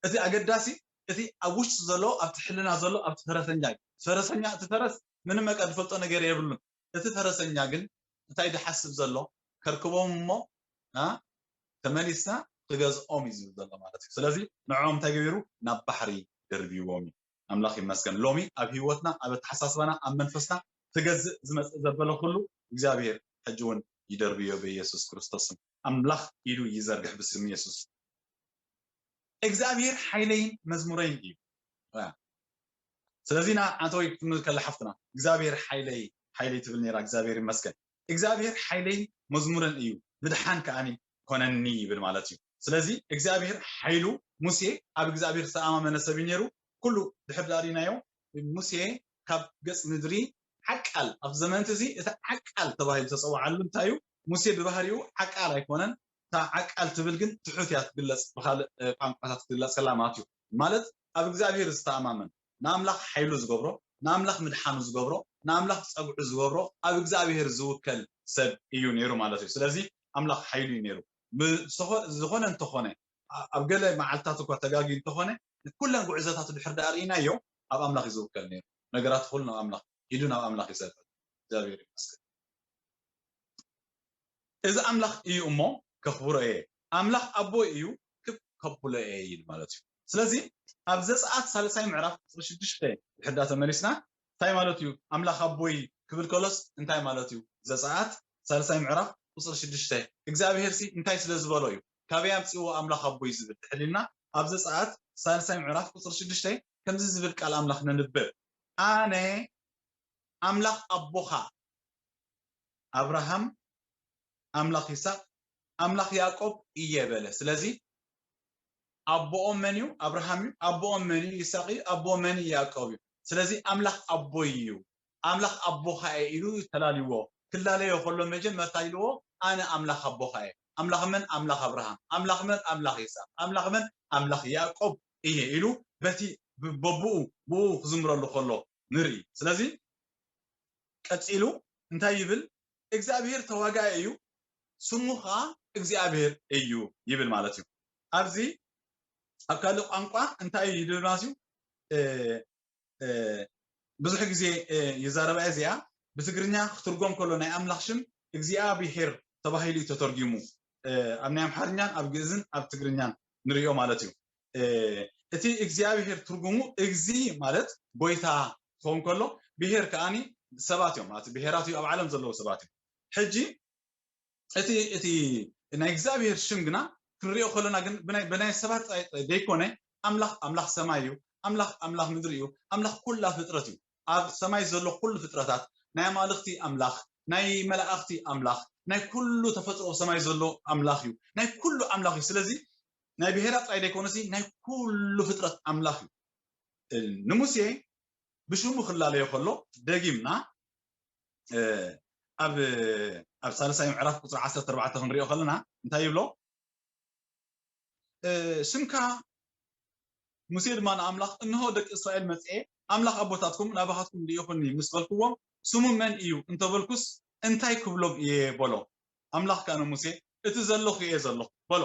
እቲ ኣገዳሲ እቲ ኣብ ውሽጢ ዘሎ ኣብቲ ሕልና ዘሎ ኣብቲ ፈረሰኛ እዩ። ፈረሰኛ እቲ ፈረስ ምንም መቀ ዝፈልጦ ነገር የብሉን። እቲ ፈረሰኛ ግን እንታይ ዝሓስብ ዘሎ ከርክቦም እሞ ተመሊስና ክገዝኦም እዩ ዝብል ዘሎ ማለት እዩ። ስለዚ ንዕኦም እንታይ ገቢሩ ናብ ባሕሪ ደርቢዎም እዩ። ኣምላኽ ይመስገን። ሎሚ ኣብ ህይወትና ኣብ ኣተሓሳስባና ኣብ መንፈስና ክገዝእ ዝመፅእ ዘበለ ኩሉ እግዚኣብሔር ሕጂ እውን ይደርብዮ በኢየሱስ ክርስቶስም ኣምላኽ ኢዱ ይዘርግሕ ብስም ኢየሱስ። እግዚኣብሔር ሓይለይን መዝሙረይን እዩ። ስለዚ ና ኣንተ ወይ ክትብል ከላ ሓፍትና እግዚኣብሔር ሓይለይ ሓይለይ ትብል ነራ እግዚኣብሔር ይመስገን። እግዚኣብሔር ሓይለይን መዝሙረን እዩ ምድሓን ከዓኒ ኮነኒ ይብል ማለት እዩ። ስለዚ እግዚኣብሔር ሓይሉ ሙሴ ኣብ እግዚኣብሔር ዝተኣማመነ ሰብ እዩ ነሩ። ኩሉ ድሕር ዳሪናዮ ሙሴ ካብ ገጽ ምድሪ ዓቃል ኣብ ዘመንቲ እዚ እቲ ዓቃል ተባሂሉ ተጸውዓሉ እንታይ እዩ? ሙሴ ብባህሪኡ ዓቃል ኣይኮነን። እታ ዓቃል ትብል ግን ትሑት እያ ትግለጽ ብካልእ ቋንቋታት ትግለጽ ከላ ማለት እዩ። ማለት ኣብ እግዚኣብሔር ዝተኣማመን ንኣምላኽ ሓይሉ ዝገብሮ ንኣምላኽ ምድሓኑ ዝገብሮ ንኣምላኽ ጸግዑ ዝገብሮ ኣብ እግዚኣብሔር ዝውከል ሰብ እዩ ነይሩ ማለት እዩ። ስለዚ ኣምላኽ ሓይሉ እዩ ነይሩ። ዝኾነ እንተኾነ ኣብ ገለ መዓልታት እኳ ተጋጊ እንተኾነ ኩለን ጉዕዘታቱ ድሕር ዳኣ ርኢናዮ ኣብ ኣምላኽ እዩ ዝውከል ነይሩ። ነገራት ኩሉ ናብ ኣምላኽ ኢዱ ናብ ኣምላኽ ይሰድድ። እግዚኣብሔር ይመስገን። እዚ ኣምላኽ እዩ እሞ ከኽብሮ እየ፣ ኣምላኽ ኣቦይ እዩ ክብ ከብሎ እየ ይብል ማለት እዩ። ስለዚ ኣብ ዘጸኣት ሳልሳይ ምዕራፍ ቁፅሪ ሽዱሽተ ድሕዳ ተመሊስና እንታይ ማለት እዩ? ኣምላኽ ኣቦይ ክብል ከሎስ እንታይ ማለት እዩ? ዘጸኣት ሳልሳይ ምዕራፍ ቁፅሪ ሽዱሽተ እግዚኣብሔር ሲ እንታይ ስለ ዝበሎ እዩ? ካበይ ኣምፅእዎ ኣምላኽ ኣቦይ ዝብል ድሕር ኢልና ኣብ ዘጸኣት ሳልሳይ ምዕራፍ ቁፅሪ ሽዱሽተ ከምዚ ዝብል ቃል ኣምላኽ ነንብብ። ኣነ ኣምላኽ ኣቦኻ ኣብርሃም ኣምላኽ ይስሐቅ ኣምላኽ ያዕቆብ እየ በለ። ስለዚ ኣቦኦም መን እዩ? ኣብርሃም እዩ። ኣቦኦም መን እዩ? ይስሐቅ እዩ። ኣቦኦም መን እዩ? ያዕቆብ እዩ። ስለዚ ኣምላኽ ኣቦይ እዩ። ኣምላኽ ኣቦኻ እየ ኢሉ ተላልዎ። ክላለዮ ከሎ መጀመርታ ኢልዎ ኣነ ኣምላኽ ኣቦኻ እየ። ኣምላኽ መን? ኣምላኽ ኣብርሃም። ኣምላኽ መን? ኣምላኽ ይስሐቅ። ኣምላኽ መን? ኣምላኽ ያዕቆብ እየ ኢሉ በቲ በብኡ ብኡ ክዝምረሉ ከሎ ንርኢ። ስለዚ ቀጺሉ እንታይ ይብል? እግዚኣብሔር ተዋጋኢ እዩ፣ ስሙ ኸዓ እግዚኣብሔር እዩ ይብል ማለት እዩ። ኣብዚ ኣብ ካልእ ቋንቋ እንታይ እዩ ይብል ማለት እዩ? ብዙሕ ግዜ ይዛረባ እዚኣ ብትግርኛ ክትርጎም ከሎ ናይ ኣምላኽ ሽም እግዚኣብሔር ተባሂሉ እዩ ተተርጊሙ። ኣብ ናይ ኣምሓርኛን ኣብ ግእዝን ኣብ ትግርኛን ንሪኦ ማለት እዩ። እቲ እግዚኣብሔር ትርጉሙ እግዚ ማለት ጎይታ ክኸውን ከሎ ብሄር ከዓኒ ሰባት እዮም ማለት ብሄራት እዩ ኣብ ዓለም ዘለዉ ሰባት እዮም። ሕጂ እቲ እቲ ናይ እግዚኣብሔር ሽም ግና ክንሪኦ ከለና ግን ብናይ ሰባት ደይኮነ ኣምላኽ ኣምላኽ ሰማይ እዩ፣ ኣምላኽ ኣምላኽ ምድሪ እዩ፣ ኣምላኽ ኩላ ፍጥረት እዩ። ኣብ ሰማይ ዘሎ ኩሉ ፍጥረታት ናይ ኣማልኽቲ ኣምላኽ ናይ መላእኽቲ ኣምላኽ ናይ ኩሉ ተፈጥሮ ሰማይ ዘሎ ኣምላኽ እዩ፣ ናይ ኩሉ ኣምላኽ እዩ። ስለዚ ናይ ብሄራት ጥራይ ደይኮነሲ ናይ ኩሉ ፍጥረት ኣምላኽ እዩ። ንሙሴ ብሽሙ ክላለዮ ከሎ ደጊምና ኣብ ኣብ ሳልሳይ ምዕራፍ ቁፅሪ ዓሰርተ ኣርባዕተ ክንሪኦ ከለና እንታይ ይብሎ? ሽምካ ሙሴ ድማ ንኣምላኽ እንሆ ደቂ እስራኤል መፅኤ ኣምላኽ ኣቦታትኩም ናባኻትኩም ልኢኹኒ ምስ በልክዎም ስሙ መን እዩ እንተበልኩስ እንታይ ክብሎም እየ በሎ። ኣምላኽ ከኣ ንሙሴ እቲ ዘለኹ እየ ዘለኹ በሎ።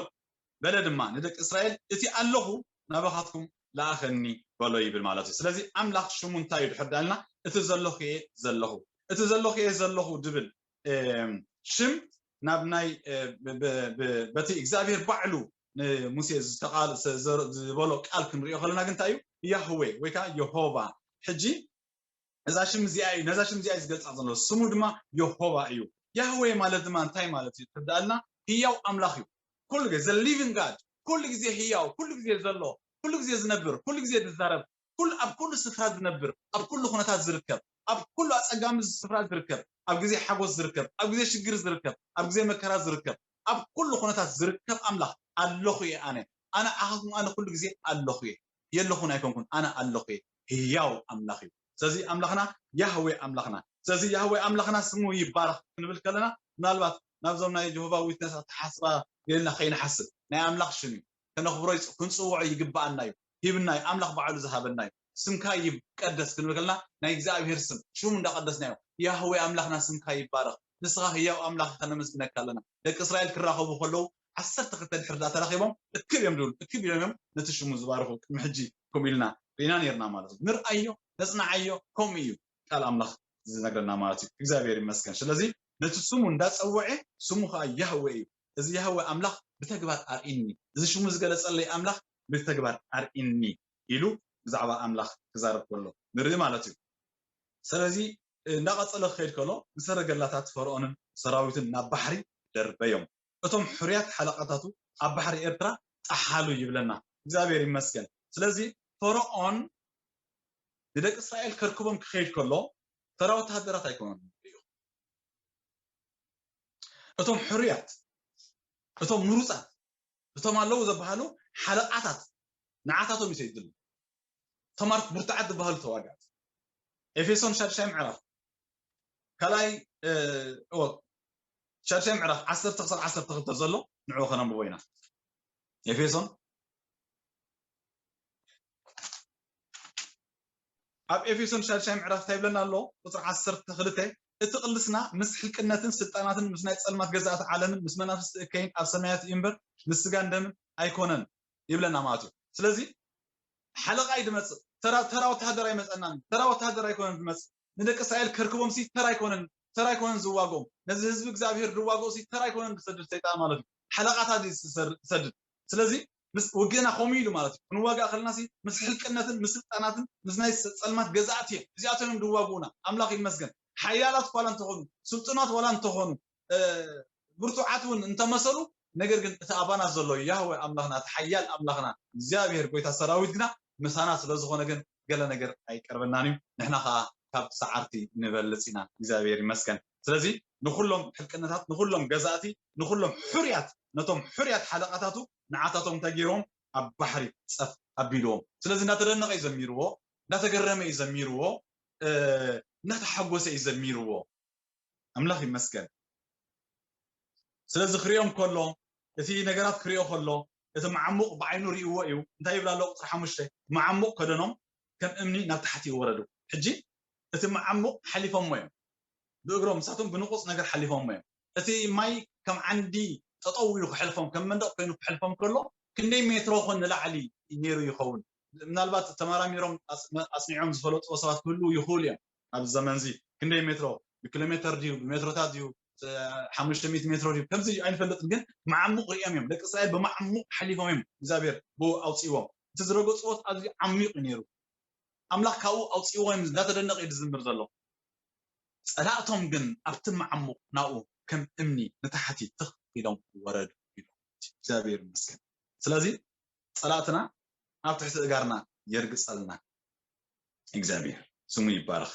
በለ ድማ ንደቂ እስራኤል እቲ ኣለኹ ናባኻትኩም ለኣኸኒ በሎ ይብል ማለት እዩ። ስለዚ ኣምላኽ ሽሙ እንታይ እዩ ድሕር ዳልና እቲ ዘለኹ እየ ዘለኹ እቲ ዘለኹ እየ ዘለኹ ድብል ሽም ናብ ናይ በቲ እግዚኣብሔር ባዕሉ ንሙሴ ዝበሎ ቃል ክንሪኦ ከለና ግን እንታይ እዩ? ያህዌ ወይ ከዓ የሆቫ። ሕጂ እዛ ሽም እዚኣ እዩ ነዛ ሽም እዚኣ እዩ ዝገልፃ ዘሎ። ስሙ ድማ የሆባ እዩ። ያህዌ ማለት ድማ እንታይ ማለት እዩ? ትርዳእልና ህያው ኣምላኽ እዩ። ኩሉ ግዜ the living God፣ ኩሉ ግዜ ህያው፣ ኩሉ ግዜ ዘሎ፣ ኩሉ ግዜ ዝነብር፣ ኩሉ ግዜ ዝዛረብ፣ ኩሉ ኣብ ኩሉ ስፍራ ዝነብር፣ ኣብ ኩሉ ኩነታት ዝርከብ፣ ኣብ ኩሉ ኣጸጋሚ ስፍራ ዝርከብ፣ ኣብ ግዜ ሓጎስ ዝርከብ፣ ኣብ ግዜ ሽግር ዝርከብ፣ ኣብ ግዜ መከራ ዝርከብ፣ ኣብ ኩሉ ኩነታት ዝርከብ ኣምላኽ፣ ኣለኹ እየ ኣነ። ኣነ ዓኻትኩም ኣነ ኩሉ ግዜ ኣለኹ እየ። የለኹን ኣይኮንኩን፣ ኣነ ኣለኹ እየ። ህያው ኣምላኽ እዩ። ስለዚ ኣምላኽና ያህዌ ኣምላኽና። ስለዚ ያህዌ ኣምላኽና ስሙ ይባረኽ ክንብል ከለና፣ ምናልባት ናብዞም ናይ ጀሆቫ ዊትነስ ኣተሓስባ ገለና ከይንሓስብ፣ ናይ ኣምላኽ ሽም እዩ። ከነኽብሮ ይጽ-፣ ክንጽውዖ ይግብኣና እዩ። ሂብና እዩ። ኣምላኽ ባዕሉ ዝሃበና እዩ። ስምካ ይቀደስ ክንብል ከለና፣ ናይ እግዚኣብሔር ስም፣ ሽሙ እንዳቀደስና እዩ። ያህዌ ኣምላኽና ስምካ ይባረኽ። ንስኻ ህያው ኣምላኽ ከነመስግነካ ኣለና። ደቂ እስራኤል ክራኸቡ ከለዉ፣ ዓሰርተ ክልተ ድሕሪ ዳ ተራኺቦም፣ እክብ እዮም ዝብሉ። እክብ እዮም እዮም ነቲ ሽሙ ዝባርኹ። ቅድሚ ሕጂ ከምኡ ኢልና ርኢና ነርና ማለት እዩ። ንርኣዮ፣ ነጽንዓዮ፣ ከምኡ እዩ ቃል ኣምላኽ ዝነግረና ማለት እዩ። እግዚኣብሔር ይመስገን። ስለዚ ነቲ ስሙ እንዳጸውዐ፣ ስሙ ኸኣ ያህዌ እዩ። እዚ ያህዌ ኣምላኽ ብተግባር ኣርኢኒ፣ እዚ ሽሙ ዝገለጸለይ ኣምላኽ ብተግባር ኣርኢኒ ኢሉ ብዛዕባ ኣምላኽ ክዛረብ ከሎ ንርኢ ማለት እዩ። ስለዚ እንዳቐጸለ ክኸይድ ከሎ፣ ንሰረገላታት ፈርኦንን ሰራዊቱን ናብ ባሕሪ ደርበዮም። እቶም ሕሩያት ሓለቓታቱ ኣብ ባሕሪ ኤርትራ ጠሓሉ ይብለና። እግዚኣብሔር ይመስገን። ስለዚ ፈርኦን ንደቂ እስራኤል ከርክቦም ክኸይድ ከሎ፣ ተራ ወተሃደራት ኣይኮኑን። እቶም ሕሩያት፣ እቶም ምሩጻት፣ እቶም ኣለዉ ዝበሃሉ ሓለቓታት፣ ንዓታቶም እዩ ሰይድሉ። ተማርክ ብርቱዓት ዝበሃሉ ተዋጋእቲ። ኤፌሶን ሻድሻይ ምዕራፍ፣ ካልኣይ፣ እ፣ እወ፣ ሻድሻይ ምዕራፍ ዓሰርተ ክሳብ ዓሰርተ ክልተ ዘሎ ንዕኡ ከነንብቦ ኢና። ኤፌሶን፣ ኣብ ኤፌሶን ሻድሻይ ምዕራፍ እንታይ ይብለና ኣሎ? ቁጽሪ ዓሰርተ ክልተ፣ "እቲ ቅልስና ምስ ሕልቅነትን ስልጣናትን ምስ ናይ ጸልማት ገዛእቲ ዓለምን ምስ መናፍስቲ እከይን ኣብ ሰማያት እዩ እምበር ምስ ስጋን ደምን ኣይኮነን" ይብለና ማለት እዩ። ስለዚ ሓለቓ እዩ ዝመጽእ። ተራ፣ ተራ ወተሃደር ኣይመጸናን። ተራ ወተሃደር ኣይኮነን ዝመጽእ። ንደቂ እስራኤል ከርክቦም ሲ ተራ ኣይኮነን፣ ተራ ኣይኮነን ዝዋግኦም። ነዚ ህዝቢ እግዚኣብሔር ዝዋግኦ ሲ ተራ ኣይኮነን ዝሰድድ ሰይጣን ማለት እዩ። ሓለቓታት እዩ ዝሰር-፣ ዝሰድድ። ስለዚ ምስ ውግእና ከምኡ ኢሉ ማለት እዩ። ክንዋጋእ ከለና ሲ ምስ ሕልቅነትን ምስ ስልጣናትን ምስ ናይ ጸልማት ገዛእቲ እዮም። እዚኣቶም እዮም ዝዋግኡና። ኣምላኽ ይመስገን። ሓያላት ዋላ እንተኾኑ፣ ስልጡናት ዋላ እንተኾኑ፣ እ፣ ብርቱዓት እውን እንተመሰሉ፣ ነገር ግን እቲ ኣባና ዘሎ ያህወ ኣምላኽና፣ እቲ ሓያል ኣምላኽና እግዚኣብሔር ጎይታ ሰራዊት ግና ምሳና ስለ ዝኾነ ግን ገለ ነገር ኣይቀርበናን እዩ። ንሕና ኸዓ ካብ ሰዓርቲ ንበልጽ ኢና። እግዚኣብሔር ይመስገን። ስለዚ ንኹሎም ሕልቅነታት፣ ንኹሎም ገዛእቲ፣ ንኹሎም ሕሩያት፣ ነቶም ሕሩያት ሓለቓታቱ ንዓታቶም እንታይ ገይሮም? ኣብ ባሕሪ ጸፍ ኣቢልዎም። ስለዚ እንዳተደነቐ እዩ ዘሚርዎ፣ እንዳተገረመ እዩ ዘሚርዎ፣ እ፣ እንዳተሓጎሰ እዩ ዘሚርዎ። ኣምላኽ ይመስገን። ስለዚ ክሪኦም ከሎ፣ እቲ ነገራት ክሪኦ ከሎ፣ እቲ መዓሙቕ ብዓይኑ ሪእዎ እዩ። እንታይ ይብል ኣሎ? ቁጽሪ ሓሙሽተ፣ መዓሙቕ ከደኖም ከም እምኒ ናብ ታሕቲ ይወረዱ። ሕጂ እቲ መዓሙቕ ሓሊፎሞ እዮም። ብእግሮም፣ ንሳቶም ብንቑጽ ነገር ሓሊፎሞ እዮም። እቲ ማይ ከም ዓንዲ ጠጠው ኢሉ ክሕልፎም፣ ከም መንደቕ ኮይኑ ክሕልፎም ከሎ፣ ክንደይ ሜትሮ ኮን ንላዕሊ ነይሩ ይኸውን? ምናልባት ተመራሚሮም ኣጽ-፣ ኣጽኒዖም ዝፈለጥዎ ሰባት ክህልዉ ይኽእሉ እዮም። ኣብዚ ዘመን እዚ ክንደይ ሜትሮ፣ ብኪሎ ሜትር ድዩ፣ ብሜትሮታት ድዩ፣ ሓሙሽተ ሚእቲ ሜትሮ ድዩ፣ ከምዚ ኣይንፈልጥን፣ ግን መዓሙቕ ሪኦም እዮም። ደቂ እስራኤል ብመዓሙቕ ሓሊፎም እዮም እግዚኣብሔር ብኡ ኣውፅእዎም። እቲ ዝረገፅዎ ኣዝዩ ዓሚቕ እዩ ነይሩ። ኣምላኽ ካብኡ ኣውፅእዎ እዮም እንዳተደነቐ እዩ ዝዝምር ዘሎ። ጸላእቶም ግን ኣብቲ መዓሙቕ ናብኡ ከም እምኒ ንታሕቲ ትኽ ኢሎም ወረዱ ኢሉ። እግዚኣብሔር ይመስገን። ስለዚ ጸላእትና ኣብ ትሕቲ እጋርና የርግጸልና። እግዚኣብሔር ስሙ ይባረኽ።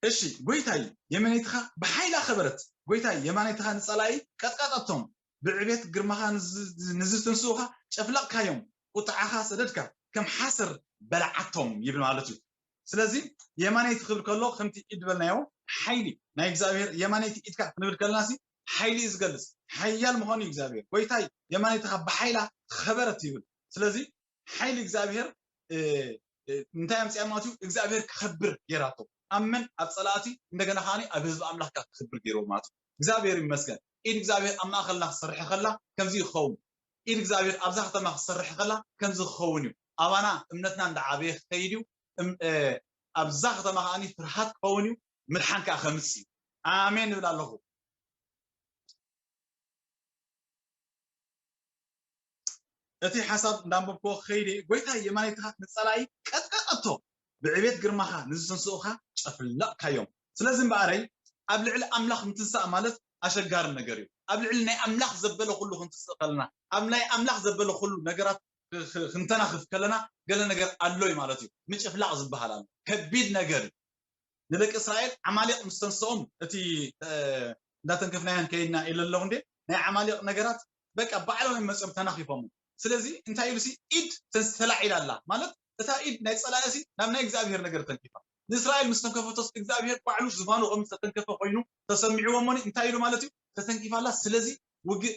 እሺ፣ ጎይታይ የመነይትኻ ብሓይላ ከበረት። ጎይታይ የማነይትኻ ንጸላኢ ቀጥቀጠቶም። ብዕቤት ግርማኻ ንዝ-፣ ንዝትንስኡኻ ጨፍለቕካዮም። ቁጥዓኻ ሰደድካ፣ ከም ሓሰር በላዓቶም ይብል ማለት እዩ። ስለዚ የማነይቲ ክብል ከሎ ከምቲ ኢድ ዝበልናዮ ሓይሊ ናይ እግዚኣብሔር የማነይቲ ኢድካ ክንብል ከለና ሲ ሓይሊ እዩ ዝገልጽ። ሓያል ምዃኑ እዩ እግዚኣብሔር። ጎይታይ የማነይትኻ ብሓይላ ኸበረት ይብል። ስለዚ ሓይሊ እግዚኣብሔር፣ እ፣ እ፣ እንታይ ኣምፅኣ ማለት እዩ? እግዚኣብሔር ክኸብር ገይራቶ። ኣብ መን? ኣብ ጸላእቲ፣ እንደገና ከኣ ኣብ ህዝቢ ኣምላኽ ከኣ ክኽብር ገይርዎ ማለት እዩ። እግዚኣብሔር ይመስገን። ኢድ እግዚኣብሔር ኣብ ማእኸልና ክሰርሕ ከላ ከምዚ ይኸውን። ኢድ እግዚኣብሔር ኣብዛ ከተማ ክሰርሕ ከላ ከምዚ ክኸውን እዩ። ኣባና እምነትና እንዳዓበየ ክኸይድ እዩ። እም-፣ እ፣ ኣብዛ ከተማ ከኣ ፍርሃት ክኸውን እዩ። ምድሓን ከኣ ከምጽእ እዩ። ኣሜን እብል ኣለኹ። እቲ ሓሳብ እንዳንበብክዎ ክኸይድ እየ። ጎይታ የማነይትኻ ንጸላኢ ቀጥቀጠቶ፣ ብዕቤት ግርማኻ ንዝተንስኡኻ ጨፍለቕካዮም። ስለዚ እምበኣረይ ኣብ ልዕሊ ኣምላኽ ምትንሳእ ማለት ኣሸጋሪ ነገር እዩ። ኣብ ልዕሊ ናይ ኣምላኽ ዘበለ ኩሉ ክንትስእ ከለና፣ ኣብ ናይ ኣምላኽ ዘበለ ኩሉ ነገራት ክ- ክ- ክንተናኽፍ ከለና ገለ ነገር ኣሎ እዩ ማለት እዩ። ምጭፍላቕ ዝበሃል ኣሎ። ከቢድ ነገር እዩ። ንደቂ እስራኤል ዓማሊቕ ምስ ተንስኦም እቲ እንዳተንከፍናዮ ከይድና ኢለ ኣለኹ እንዴ፣ ናይ ዓማሊቕ ነገራት በቃ ባዕሎም እዮም መፅኦም ተናኺፎም። ስለዚ እንታይ ኢሉ ሲ ኢድ ተላዒላ ኣላ ማለት እታ ኢድ ናይ ፀላኢ ሲ ናብ ናይ እግዚኣብሔር ነገር ተንኪፋ። ንእስራኤል ምስ ተንከፈቶስ እግዚኣብሔር ባዕሉ ዝፋኑ ከም ዝተተንከፈ ኮይኑ ተሰሚዕዎ እሞኒ እንታይ ኢሉ ማለት እዩ ተተንኪፋ ኣላ። ስለዚ ውግእ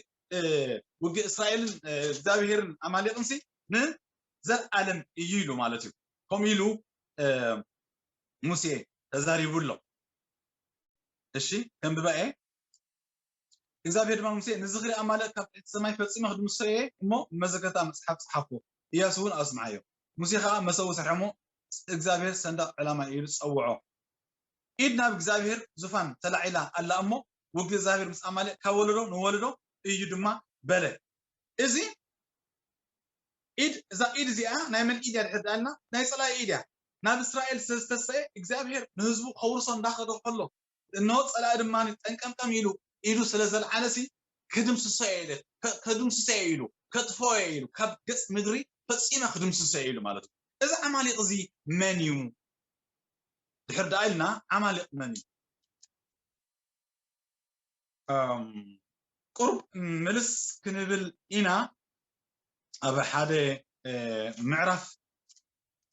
ውግእ እስራኤልን እግዚኣብሔርን ኣማሊቕን ሲ ንዘለኣለም እዩ ኢሉ ማለት እዩ። ከምኡ ኢሉ ሙሴ ተዛሪቡ ኣሎ። እሺ ከንብባ እየ። እግዚኣብሔር ድማ ሙሴ ንዝኽሪ ኣማልእ ካብ ትሕቲ ሰማይ ፈጺመ ክድምስሶ እየ እሞ መዘከርታ መጽሓፍ ጸሓፎ። እያሱ እውን ኣስምዓዮ። ሙሴ ኸዓ መሰው ሰርሐሞ እግዚኣብሔር ሰንዳቕ ዕላማ ኢሉ ጸውዖ። ኢድ ናብ እግዚኣብሔር ዙፋን ተላዒላ ኣላ እሞ ውግእ እግዚኣብሔር ምስ ኣማልእ ካብ ወለዶ ንወለዶ እዩ ድማ በለ። እዚ ኢድ እዛ ኢድ እዚኣ ናይ መን ኢድ እያ ድሕር ደኣልና ናይ ፀላኢ ኢድ እያ። ናብ እስራኤል ስለዝተሰኤ እግዚኣብሔር ንህዝቡ ከውርሶ እንዳኸደ ከሎ እነሆ ፀላኢ ድማ ጠንቀምቀም ኢሉ ኢዱ ስለዘልዓለሲ ክድምስሶ እየ ኢለ ከድምስሶ እየ ኢሉ ከጥፎ እየ ኢሉ ካብ ገፅ ምድሪ ፈፂመ ክድምስሶ እየ ኢሉ ማለት እዩ። እዚ ዓማሊቕ እዚ መን እዩ? ድሕር ደኣ ኢልና ዓማሊቕ መን እዩ? ቁሩብ ምልስ ክንብል ኢና። ኣብ ሓደ ምዕራፍ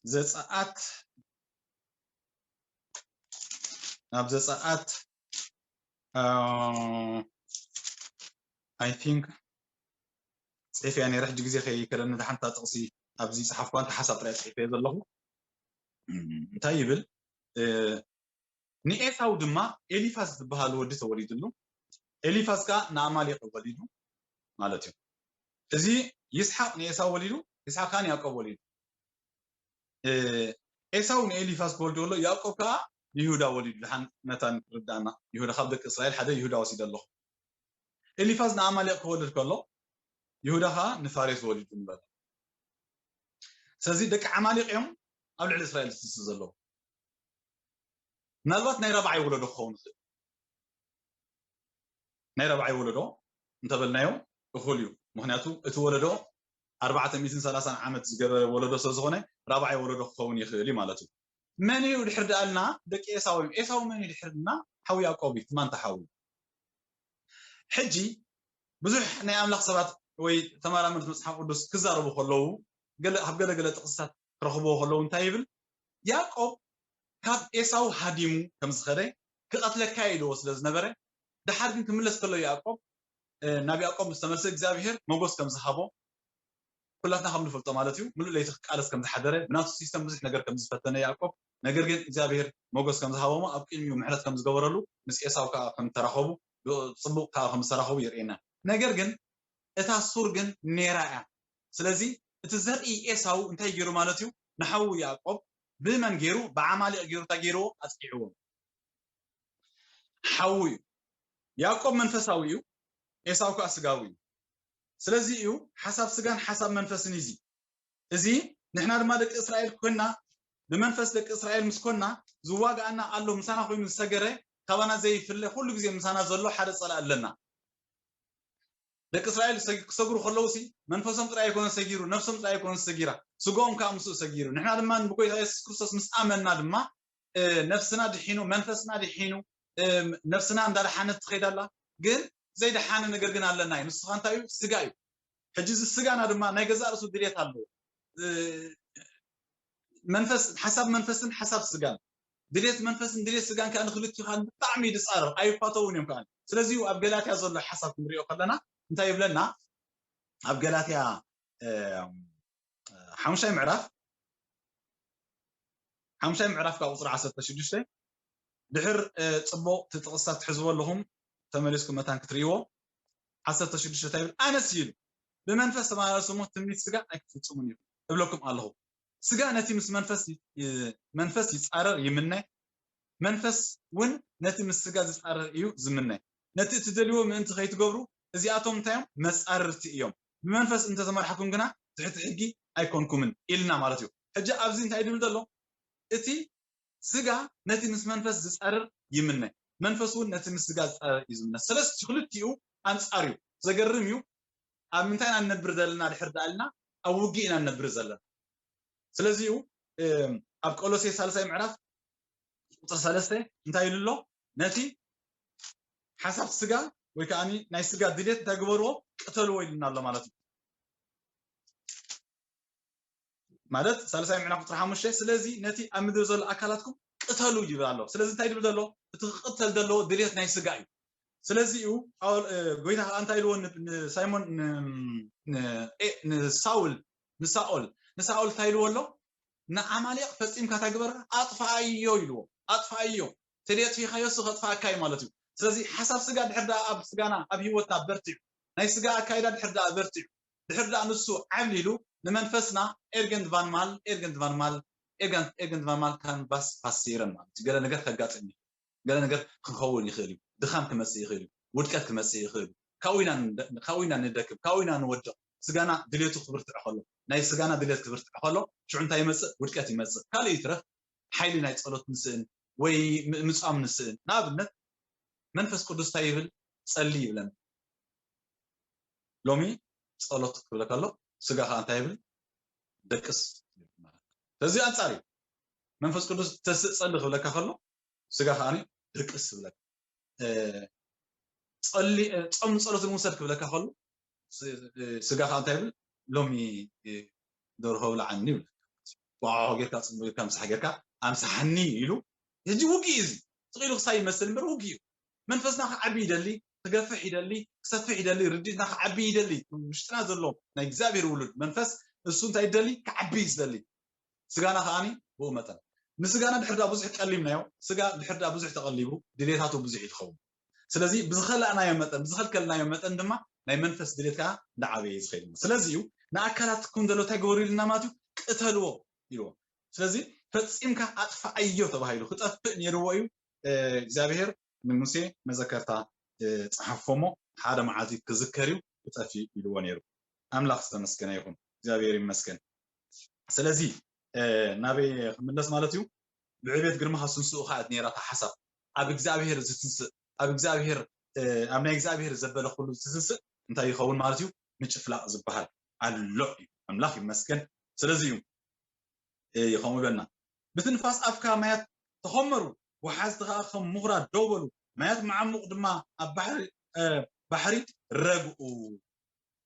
ዘፀኣት ናብ ዘፀኣት I think ፅሒፈያ ነይረ። ሕጂ ግዜ ከይከደኒ ሓንታ ጥቕሲ ኣብዚ ፀሓፍኳ እንተ ሓሳብ ጥራይ ፅሒፈ ዘለኹ እንታይ ይብል? ንኤሳው ድማ ኤሊፋዝ ዝበሃል ወዲ ተወሊድሉ። ኤሊፋዝ ከኣ ንኣማሌቅ ወሊዱ ማለት እዩ። እዚ ይስሓቅ ንኤሳው ወሊዱ፣ ይስሓቅ ከኣ ንያዕቆብ ወሊዱ። ኤሳው ንኤሊፋዝ ክወልድ ከሎ ያዕቆብ ከኣ ንይሁዳ ወሊዱ። ድሓን መታን ክርዳእና፣ ይሁዳ ካብ ደቂ እስራኤል ሓደ ይሁዳ ወሲደ ኣለኹ። ኤሊፋዝ ንኣማሌቅ ክወልድ ከሎ ይሁዳ ከኣ ንፋሬስ ወሊዱ ንበል። ስለዚ ደቂ ዓማሌቅ እዮም ኣብ ልዕሊ እስራኤል ዝትስእ ዘለዉ። ምናልባት ናይ ራብዓይ ወለዶ ክኸውን ይኽእል። ናይ ራብዓይ ወለዶ እንተበልናዮ እኹል እዩ። ምክንያቱ እቲ ወለዶ ኣርባዕተ ሚእትን ሰላሳን ዓመት ዝገበረ ወለዶ ስለ ዝኾነ ራብዓይ ወለዶ ክኸውን ይኽእል እዩ ማለት እዩ። መን እዩ ድሕር ደኣልና? ደቂ ኤሳው እዮም። ኤሳው መን እዩ ድሕር ልና? ሓው ያዕቆብ እዩ። ትማንታ ሓው እዩ። ሕጂ ብዙሕ ናይ ኣምላኽ ሰባት ወይ ተመራመርቲ መጽሓፍ ቅዱስ ክዛረቡ ከለዉ ገለ ኣብ ገለ ገለ ጥቕስታት ክረኽብዎ ከለዉ እንታይ ይብል? ያዕቆብ ካብ ኤሳው ሃዲሙ ከም ዝኸደ ክቐትለካ ኢልዎ ስለ ዝነበረ ድሓር ግን ክምለስ ከሎ ያዕቆብ ናብ ያዕቆብ ምስ ተመልሰ እግዚኣብሔር መጎስ ከም ዝሃቦ ኩላትና ከም ንፈልጦ ማለት እዩ። ምሉእ ለይቲ ክቃለስ ከም ዝሓደረ ብናቱ ሲስተም ብዙሕ ነገር ከም ዝፈተነ ያዕቆብ ነገር ግን እግዚኣብሔር መጎስ ከም ዝሃቦሞ ኣብ ቅድሚኡ ምሕረት ከም ዝገበረሉ ምስ ኤሳው ከዓ ከም ተራኸቡ ጽቡቕ ከዓ ከም ዝተራኸቡ የርእየና። ነገር ግን እታ ሱር ግን ኔራ እያ። ስለዚ እቲ ዘርኢ ኤሳው እንታይ ገይሩ ማለት እዩ? ንሓዉ ያዕቆብ ብመን ገይሩ? ብዓማሊቕ ገይሩ እንታይ ገይርዎ? ኣጥቂዕዎ። ሓዉ እዩ። ያዕቆብ መንፈሳዊ እዩ፣ ኤሳው ከዓ ስጋዊ እዩ። ስለዚ እዩ ሓሳብ ስጋን ሓሳብ መንፈስን እዚ እዚ ንሕና ድማ ደቂ እስራኤል ኮይና ብመንፈስ ደቂ እስራኤል ምስ ኮና ዝዋግኣና ኣሎ ምሳና ኮይኑ ዝሰገረ ካባና ዘይፍለ ኩሉ ግዜ ምሳና ዘሎ ሓደ ፀላእ ኣለና። ደቂ እስራኤል ክሰግሩ ከለዉ ሲ መንፈሶም ጥራይ ኣይኮነ ሰጊሩ፣ ነፍሶም ጥራይ ኣይኮነ ሰጊራ፣ ስጋኦም ከዓ ምስኡ ሰጊሩ። ንሕና ድማ ብጎይታ የሱስ ክርስቶስ ምስ ኣመንና ድማ ነፍስና ድሒኑ፣ መንፈስና ድሒኑ፣ ነፍስና እንዳደሓነት ትኸይድ ኣላ። ግን ዘይደሓነ ነገር ግን ኣለና እዩ። ንሱ ኸ እንታይ እዩ? ስጋ እዩ። ሕጂ እዚ ስጋና ድማ ናይ ገዛእ ርእሱ ድሌት ኣለዎ። መንፈስ ሓሳብ መንፈስን ሓሳብ ስጋን ድሌት መንፈስን ድሌት ስጋን ከዓ ንክልቲኡ ከዓ ብጣዕሚ እዩ ዝፃረር ኣይፋተውን እዮም ከዓ። ስለዚ ኣብ ገላትያ ዘሎ ሓሳብ ክንሪኦ ከለና እንታይ ይብለና? ኣብ ገላትያ ሓሙሻይ ምዕራፍ ሓሙሻይ ምዕራፍ ካብ ቁፅሪ ዓሰርተ ሽዱሽተ ድሕር ፅቡቕ ትጥቕስታት ትሕዝዎ ኣለኹም ተመሊስኩም መታን ክትርእይዎ። ዓሰርተ ሽዱሽተ እንታይ ይብል? ኣነስ ይብል ብመንፈስ ተመላለሱ እሞ ትምኒት ስጋ ኣይክፍፅሙን እዩ እብለኩም ኣለኹ። ስጋ ነቲ ምስ መንፈስ መንፈስ ይጻረር ይምነ፣ መንፈስ እውን ነቲ ምስ ስጋ ዝጻረር እዩ ዝምነ። ነቲ እትደልይዎ ምእንቲ ከይትገብሩ እዚኣቶም እንታይ እዮም? መጻርርቲ እዮም። ብመንፈስ እንተተመርሕኩም ግና ትሕቲ ሕጊ ኣይኮንኩምን ኢልና ማለት እዩ። ሕጂ ኣብዚ እንታይ ድብል ዘሎ? እቲ ስጋ ነቲ ምስ መንፈስ ዝጻረር ይምነ። መንፈስ እውን ነቲ ምስ ስጋ ዝጻረር እዩ ዝምነ። ስለዚ ክልቲኡ ኣንጻር እዩ። ዘገርም እዩ። ኣብ ምንታይ ኢና ንነብር ዘለና ድሕር ደኣ ኢልና፣ ኣብ ውግእ ኢና ንነብር ዘለና። ስለዚ እዩ ኣብ ቆሎሴ ሳልሳይ ምዕራፍ ቁፅሪ ሰለስተ እንታይ ኢሉ ኣሎ? ነቲ ሓሳብ ስጋ ወይ ከዓ ናይ ስጋ ድሌት እንታይ ግበርዎ? ቅተልዎ ኢሉና ኣሎ ማለት እዩ። ማለት ሳልሳይ ምዕራፍ ቁፅሪ ሓሙሽተ፣ ስለዚ ነቲ ኣብ ምድሪ ዘሎ ኣካላትኩም ቅተሉ ይብል ኣሎ። ስለዚ እንታይ ድብል ዘሎ? እቲ ክቅተል ዘለዎ ድሌት ናይ ስጋ እዩ። ስለዚ እዩ ጎይታ ከዓ እንታይ ኢልዎ ንሳይሞን ንሳውል ንሳኦል ንሳኦል እንታይ ኢልዎ ኣሎ? ንዓማሌቅ ፈፂምካ እንታይ ግበር? ኣጥፋኣዮ ኢልዎ። ኣጥፋኣዮ። ተደጥፊኻዮ እሱ ከጥፋኣካ እዩ ማለት እዩ። ስለዚ ሓሳብ ስጋ ድሕር ደኣ ኣብ ስጋና ኣብ ህይወትና በርቲዑ ናይ ስጋ ኣካይዳ ድሕር ደኣ በርቲዑ ድሕር ደኣ ንሱ ዓብሊሉ ንመንፈስና ኤርገንት ቫንማል ኤርገንት ቫንማል ኤርገንት ቫንማል ካንቫስ ፓሲረን ማለት እዩ። ገለ ነገር ከጋጥም እዩ። ገለ ነገር ክኸውን ይኽእል እዩ። ድኻም ክመጽእ ይኽእል እዩ። ውድቀት ክመጽእ ይኽእል እዩ። ካብኡ ኢና ንደክም፣ ካብኡ ኢና ንወድቕ። ስጋና ድሌቱ ክብርትዕ ከሎ፣ ናይ ስጋና ድሌት ክብርትዕ ከሎ ሽዑ እንታይ ይመጽእ? ውድቀት ይመጽእ። ካልእ ይትረፍ ሓይሊ ናይ ጸሎት ንስእን ወይ ምጻም ንስእን። ንኣብነት መንፈስ ቅዱስ እንታይ ይብል? ጸሊ ይብለና። ሎሚ ጸሎት ክብለካ ከሎ ስጋ ከዓ እንታይ ይብል? ደቅስ። ስለዚ ኣንጻር እዩ። መንፈስ ቅዱስ ተስእ ጸሊ ክብለካ ከሎ ስጋ ከዓ ድቅስ ይብለካ። ጸሊ ጾም ጸሎት ንውሰድ ክብለካ ከሎ ስጋ ከዓ እንታይ ይብል? ሎሚ ደርሆ ብልዓኒ ይብለካ። ዋው ጌርካ ጽቡቅ ጌርካ ምሳሕ ጌርካ ኣምሳሓኒ ኢሉ። ሕጂ ውግእ እዩ እዚ። ስቕ ኢሉ ክሳይ ይመስል እምበር ውግእ እዩ። መንፈስና ክዓቢ ይደሊ፣ ክገፍሕ ይደሊ፣ ክሰፍሕ ይደሊ፣ ርድኢትና ክዓቢ ይደሊ። ውሽጥና ዘሎ ናይ እግዚኣብሔር ውሉድ መንፈስ እሱ እንታይ ይደሊ? ክዓቢ እዩ ዝደሊ። ስጋና ከዓኒ ብኡ መጠን ንስጋና ድሕር ዳ ብዙሕ ቀሊምናዮ፣ ስጋ ድሕር ዳ ብዙሕ ተቐሊቡ ድሌታቱ ብዙሕ እዩ ዝኸውን። ስለዚ ብዝኸላእናዮ መጠን ብዝኸልከልናዮ መጠን ድማ ናይ መንፈስ ድሌት ከዓ እንዳዓበየ እዩ ዝኸይድ። ስለዚ እዩ ንኣካላትኩም ዘሎ እንታይ ግበሩ ኢልና ማለት እዩ? ቅተልዎ ኢልዎ። ስለዚ ፈፂምካ ኣጥፋኣዮ ተባሂሉ ክጠፍእ ነይርዎ እዩ። እግዚኣብሔር ንሙሴ መዘከርታ ፀሓፎሞ ሓደ መዓልቲ ክዝከር እዩ ክጠፍእ ኢልዎ ነይሩ። ኣምላኽ ዝተመስገነ ይኹን። እግዚኣብሔር ይመስገን። ስለዚ ናበይ ክምለስ ማለት እዩ? ብዕቤት ግርማኻ ስንስኡ ከኣት ነይራታ ሓሳብ ኣብ እግዚኣብሔር ዝትንስእ ኣብ እግዚኣብሔር ኣብ ናይ እግዚኣብሔር ዘበለ ኩሉ ዝትንስእ እንታይ ይኸውን ማለት እዩ? ምጭፍላቕ ዝበሃል ኣሎ እዩ። ኣምላኽ ይመስገን። ስለዚ እዩ ይኸምኡ ይብለና። ብትንፋስ ኣፍካ ማያት ተኸመሩ፣ ወሓዝቲ ኸዓ ከም ምኹራ ደው በሉ፣ ማያት መዓሙቕ ድማ ኣብ ባሕሪ ባሕሪ ረግኡ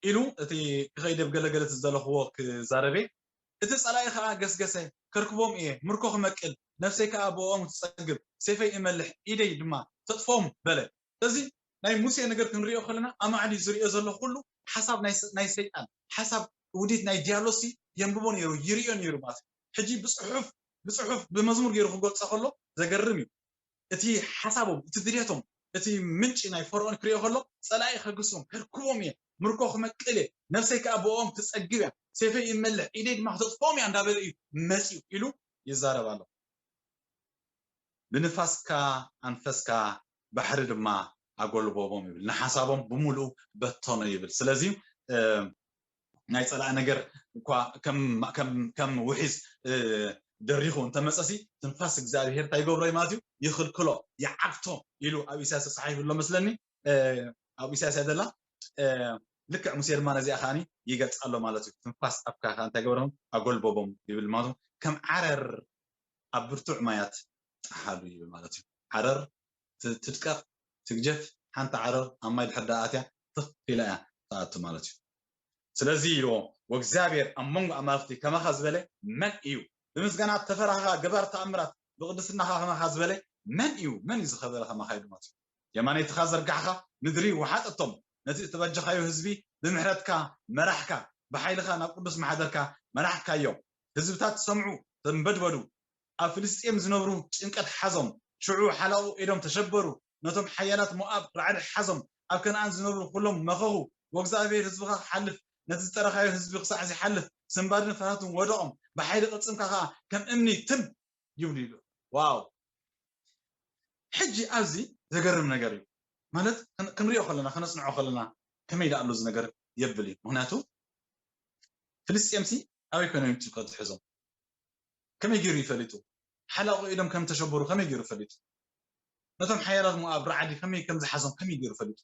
ኢሉ እቲ ክኸይድ ኣብ ገለገለ እቲ ዝደለኽዎ ክዛረቤ እቲ ጸላኢ ኸዓ ገስገሰ፣ ከርክቦም እየ፣ ምርኮ ክመቅል፣ ነፍሰይ ከኣ ብእኦም ክትጸግብ፣ ሴፈይ እመልሕ፣ ኢደይ ድማ ተጥፍኦም በለ። ስለዚ ናይ ሙሴ ነገር ክንሪኦ ከለና ኣማዕዲ ዝሪኦ ዘሎ ኩሉ ሓሳብ ናይ ሰይጣን ሓሳብ ውዲት ናይ ዲያብሎስ የንብቦ ነይሩ ይሪኦ ነይሩ ማለት እዩ። ሕጂ ብፅሑፍ ብፅሑፍ ብመዝሙር ገይሩ ክገልፆ ከሎ ዘገርም እዩ። እቲ ሓሳቦም እቲ ድሌቶም እቲ ምንጪ ናይ ፈርኦን ክሪኦ ከሎ ፀላኢ ከግሶም ከርክቦም እየ ምርኮ ክመቅል እየ ነፍሰይ ከዓ ብኦም ትፀግብ እያ ሴፈይ ይመልሕ ኢደይ ድማ ክተጥፍኦም እያ እንዳበለ እዩ መፂኡ ኢሉ ይዛረብ ኣሎ። ብንፋስካ ኣንፈስካ ባሕሪ ድማ ኣጎልቦቦም ይብል፣ ንሓሳቦም ብምሉኡ በተኖ ይብል። ስለዚ ናይ ፀላእ ነገር እኳ ከም ውሒዝ ደሪኹ እንተመፀሲ ትንፋስ እግዚኣብሄር እንታይ ይገብሮ ማለት እዩ? ይኽልክሎ፣ ይዓግቶ ኢሉ ኣብ ኢሳያስ ተፃሒፉ ኣሎ መስለኒ። ኣብ ኢሳያስ ያደላ ልክዕ ሙሴ ድማ ነዚኣ ከዓኒ ይገልፃ ኣሎ ማለት እዩ። ትንፋስ ኣፍካ ከዓ እንታይ ገበሮም? ኣጎልቦቦም ይብል ማለት ከም ዓረር ኣብ ብርቱዕ ማያት ጠሓሉ ይብል ማለት እዩ። ዓረር ትድቀቕ ትግጀፍ ሓንቲ ዓረር ኣብ ማይ ድሕር ደኣ ኣትያ ትኽ ኢላ እያ ትኣቱ ማለት እዩ። ስለዚ ኢልዎ ወእግዚኣብሔር ኣብ መንጎ ኣማልኽቲ ከማኻ ዝበለ መን እዩ? ብምስጋና ተፈራኻ ገባር ተኣምራት ብቅድስናኻ ከማኻ ዝበለ መን እዩ? መን እዩ ዝኸበረ ከማኻ ኢሉ ማለት እዩ። የማነይትኻ ዘርጋሕኻ ምድሪ ወሓጠቶም፣ ነቲ እተበጀኻዮ ህዝቢ ብምሕረትካ መራሕካ፣ ብሓይልኻ ናብ ቅዱስ ማሕደርካ መራሕካዮም። ህዝብታት ሰምዑ ተንበድበዱ፣ ኣብ ፍልስጤም ዝነብሩ ጭንቀት ሓዞም። ሽዑ ሓላቑ ኤዶም ተሸበሩ፣ ነቶም ሓያላት ሞኣብ ራዕዲ ሓዞም። ኣብ ከነኣን ዝነብሩ ኩሎም መኸኹ። ወእግዚኣብሔር ህዝብኻ ክሓልፍ ነቲ ዝጠረኻዮ ህዝቢ ክሳዕ ዝሓልፍ ስንባድን ፈራትን ወደቖም። ብሓይሊ ቅልጽምካ ኸዓ ከም እምኒ ትም ይብሉ ኢሉ። ዋው! ሕጂ ኣብዚ ዘገርም ነገር እዩ ማለት ክንሪኦ ከለና ከነጽንዖ ከለና ከመይ ደኣ ኣሎ እዚ ነገር የብል እዩ። ምክንያቱ ፍልስጤምሲ ኣበይ ኮይኖም እዮም ጭንቀት ዝሕዞም? ከመይ ገይሩ ይፈሊጡ? ሓላቑ ኢዶም ከም ተሸበሩ ከመይ ገይሩ ፈሊጡ? ነቶም ሓያላት ሞኣብ ራዕዲ ከመይ ከም ዝሓዞም ከመይ ገይሩ ፈሊጡ?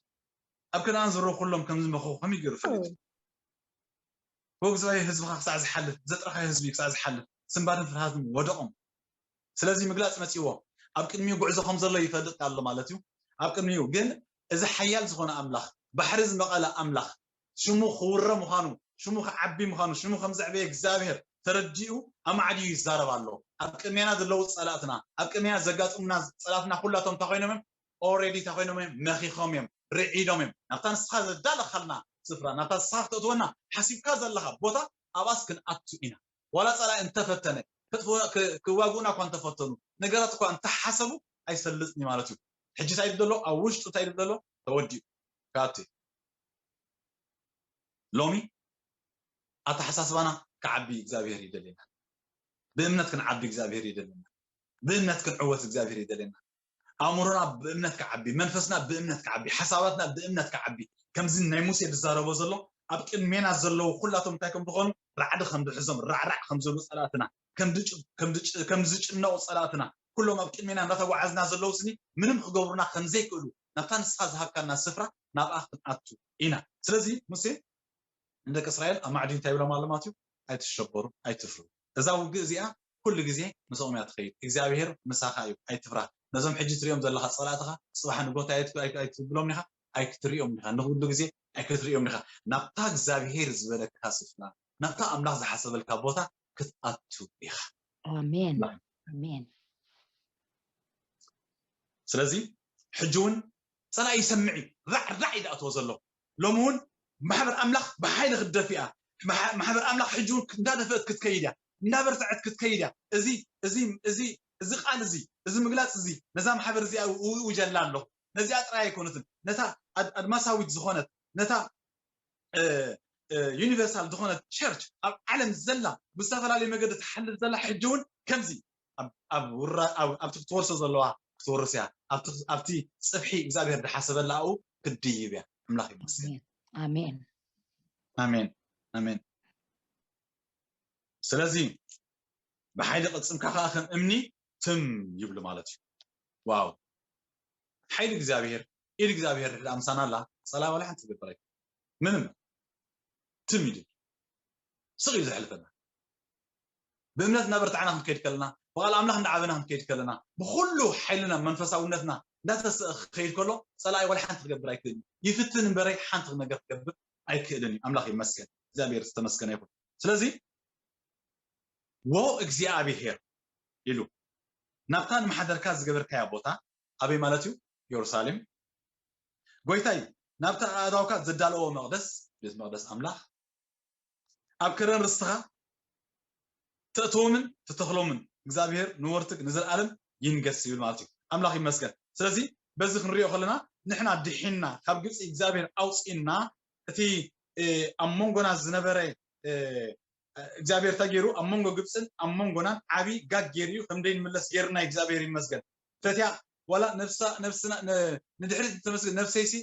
ኣብ ከነኣን ዝረው ኩሎም ከም ዝመኸኹ ከመይ ገይሩ ፈሊጡ? ወግዛዊ ህዝብኻ ክሳዕ ዝሓልፍ፣ ዘጥረኻዮ ህዝቢ ክሳዕ ዝሓልፍ፣ ስንባድን ፍርሃትን ወደቖም። ስለዚ ምግላጽ መጺዎ ኣብ ቅድሚኡ ጉዕዞ ከም ዘሎ ይፈልጥ ኣሎ ማለት እዩ። ኣብ ቅድሚኡ ግን እዚ ሓያል ዝኾነ ኣምላኽ፣ ባሕሪ ዝመቐለ ኣምላኽ፣ ሽሙ ክውረ ምዃኑ፣ ሽሙ ክዓቢ ምዃኑ፣ ሽሙ ከም ዘዕበየ እግዚኣብሔር ተረዲኡ ኣማዕድዩ ይዛረብ ኣሎ። ኣብ ቅድሜና ዘለዉ ጸላእትና፣ ኣብ ቅድሜና ዘጋጥሙና ጸላእትና ኩላቶም እንታይ ኮይኖም እዮም? ኦሬዲ እንታይ ኮይኖም እዮም? መኺኾም እዮም፣ ርዒዶም እዮም። ናብታ ንስኻ ዘዳለኻልና ስፍራ፣ ናብታ ንስኻ ክተእትወና ሓሲብካ ዘለኻ ቦታ ኣብኣስ ክንኣቱ ኢና። ዋላ ጸላኢ እንተፈተነ ክጥፍኡና- ክ- ክዋግኡና እኳ እንተፈተኑ ነገራት እኳ እንተሓሰቡ ኣይሰልጥን እዩ ማለት እዩ። ሕጂ እንታይ ይብል ዘሎ? ኣብ ውሽጡ እንታይ ይብል ዘሎ? ተወዲኡ ክኣቱ እዩ። ሎሚ ኣተሓሳስባና ክዓቢ እግዚኣብሔር ይደልየና። ብእምነት ክንዓቢ እግዚኣብሔር ይደልየና። ብእምነት ክንዕወት እግዚኣብሔር ይደልየና። ኣእምሮና ብእምነት ክዓቢ፣ መንፈስና ብእምነት ክዓቢ፣ ሓሳባትና ብእምነት ክዓቢ። ከምዚ ናይ ሙሴ ዝዛረቦ ዘሎ ኣብ ቅድሜና ዘለዉ ኩላቶም እንታይ ከም ዝኾኑ ራዕዲ ከም ዝሕዞም ራዕራዕ ከም ዝብሉ ጸላእትና ከም ዝጭ- ከም ዝጭ- ከም ዝጭነቑ ጸላእትና ኩሎም ኣብ ቅድሜና እናተጓዓዝና ዘለዉ ስኒ ምንም ክገብሩና ከም ዘይክእሉ ናብታ ንስኻ ዝሃብካና ስፍራ ናብኣ ክንኣቱ ኢና። ስለዚ ሙሴ ንደቂ እስራኤል ኣብ ማዕዲ እንታይ ይብሎም ኣሎ ማለት እዩ? ኣይትሸበሩ፣ ኣይትፍሩ። እዛ ውግእ እዚኣ ኩሉ ግዜ ምስኦም እያ ትኸይድ። እግዚኣብሔር ምሳኻ እዩ፣ ኣይትፍራ። ነዞም ሕጂ ትሪኦም ዘለኻ ጸላእትኻ ጽባሕ ንጎታ ኣይት- ኣይት- ኣይትብሎም ኢኻ፣ ኣይክትሪኦም ኢኻ። ንኹሉ ግዜ ኣይክትሪኦም ኢኻ። ናብታ እግዚኣብሔር ዝበለካ ስፍራ፣ ናብታ ኣምላኽ ዝሓሰበልካ ቦታ ክትኣቱ ኢኻ። ኣሜን ኣሜን። ስለዚ ሕጂ እውን ጸላኢ ይሰምዕ እዩ፣ ራዕራዕ እዩ ዝኣትዎ ዘሎ። ሎሚ እውን ማሕበር ኣምላኽ ብሓይሊ ክትደፍእ እያ። ማሕ- ማሕበር ኣምላኽ ሕጂ እውን እንዳደፈአት ክትከይድ እያ፣ እንዳበርትዐት ክትከይድ እያ። እዚ እዚ እዚ እዚ ቃል እዚ፣ እዚ ምግላጽ እዚ ነዛ ማሕበር እዚኣ እውጀላ ኣለኹ። ነዚኣ ጥራይ ኣይኮነትን፣ ነታ ኣድ- ኣድማሳዊት ዝኾነት፣ ነታ ዩኒቨርሳል ዝኾነት ቸርች ኣብ ዓለም ዘላ ብዝተፈላለዩ መገዲ ትሓልፍ ዘላ ሕጂ እውን ከምዚ ኣብ- ኣብ ውራ- ኣብ- ኣብቲ ክትወርሶ ዘለዋ ክትወርስ እያ። ኣብቲ ኣብቲ ጽፍሒ እግዚኣብሔር ዝሓሰበላ ኣብኡ ክትድይብ እያ። ኣምላኽ ይመስገን። ኣሜን ኣሜን ኣሜን። ስለዚ ብሓይሊ ቅልጽምካ ከዓ ከም እምኒ ትም ይብሉ ማለት እዩ። ዋው፣ ሓይሊ እግዚኣብሔር፣ ኢድ እግዚኣብሔር ድሕሪ ኣምሳና ኣላ፣ ጸላኢ ዋላ ሓንቲ ትገብር ኣይኮነን። ምንም ትም ኢሉ ስቕ ኢሉ ዘሕልፈና። ብእምነት እናበርታዕና ክንከይድ ከለና፣ ብቓል ኣምላኽ እንዳዓበና ክንከይድ ከለና፣ ብኩሉ ሓይልና መንፈሳውነትና እንዳተሰ ክከይድ ከሎ ጸላኢ ዋላ ሓንቲ ክገብር ኣይክእልን። ይፍትን እምበረይ ሓንቲ ነገር ክገብር ኣይክእልን እዩ። ኣምላኽ ይመስገን፣ እግዚኣብሔር ዝተመስገነ ይኹን። ስለዚ ወ እግዚኣብሔር ኢሉ ናብታ ንማሕደርካ ዝገበርካያ ቦታ ኣበይ ማለት እዩ? ኢየሩሳሌም። ጎይታይ ናብታ ኣእዳውካ ዘዳለዎ መቕደስ፣ ቤት መቕደስ ኣምላኽ ኣብ ከረን ርስትኻ ተእትዎምን ትተኽሎምን እግዚኣብሔር ንወርትግ ንዘለኣለም ይንገስ ይብል ማለት እዩ። ኣምላኽ ይመስገን። ስለዚ በዚ ክንሪኦ ከለና ንሕና ድሒንና ካብ ግብፂ እግዚኣብሔር ኣውፅእና እቲ ኣብ መንጎና ዝነበረ እግዚኣብሔር እንታይ ገይሩ ኣብ መንጎ ግብፅን ኣብ መንጎናን ዓብዪ ጋግ ገይሩ እዩ። ከም ደይንምለስ ገይርና እግዚኣብሔር ይመስገን። ፈትያ ዋላ ነብሳ ነብስና ንድሕሪት ተመስገን ነብሰይሲ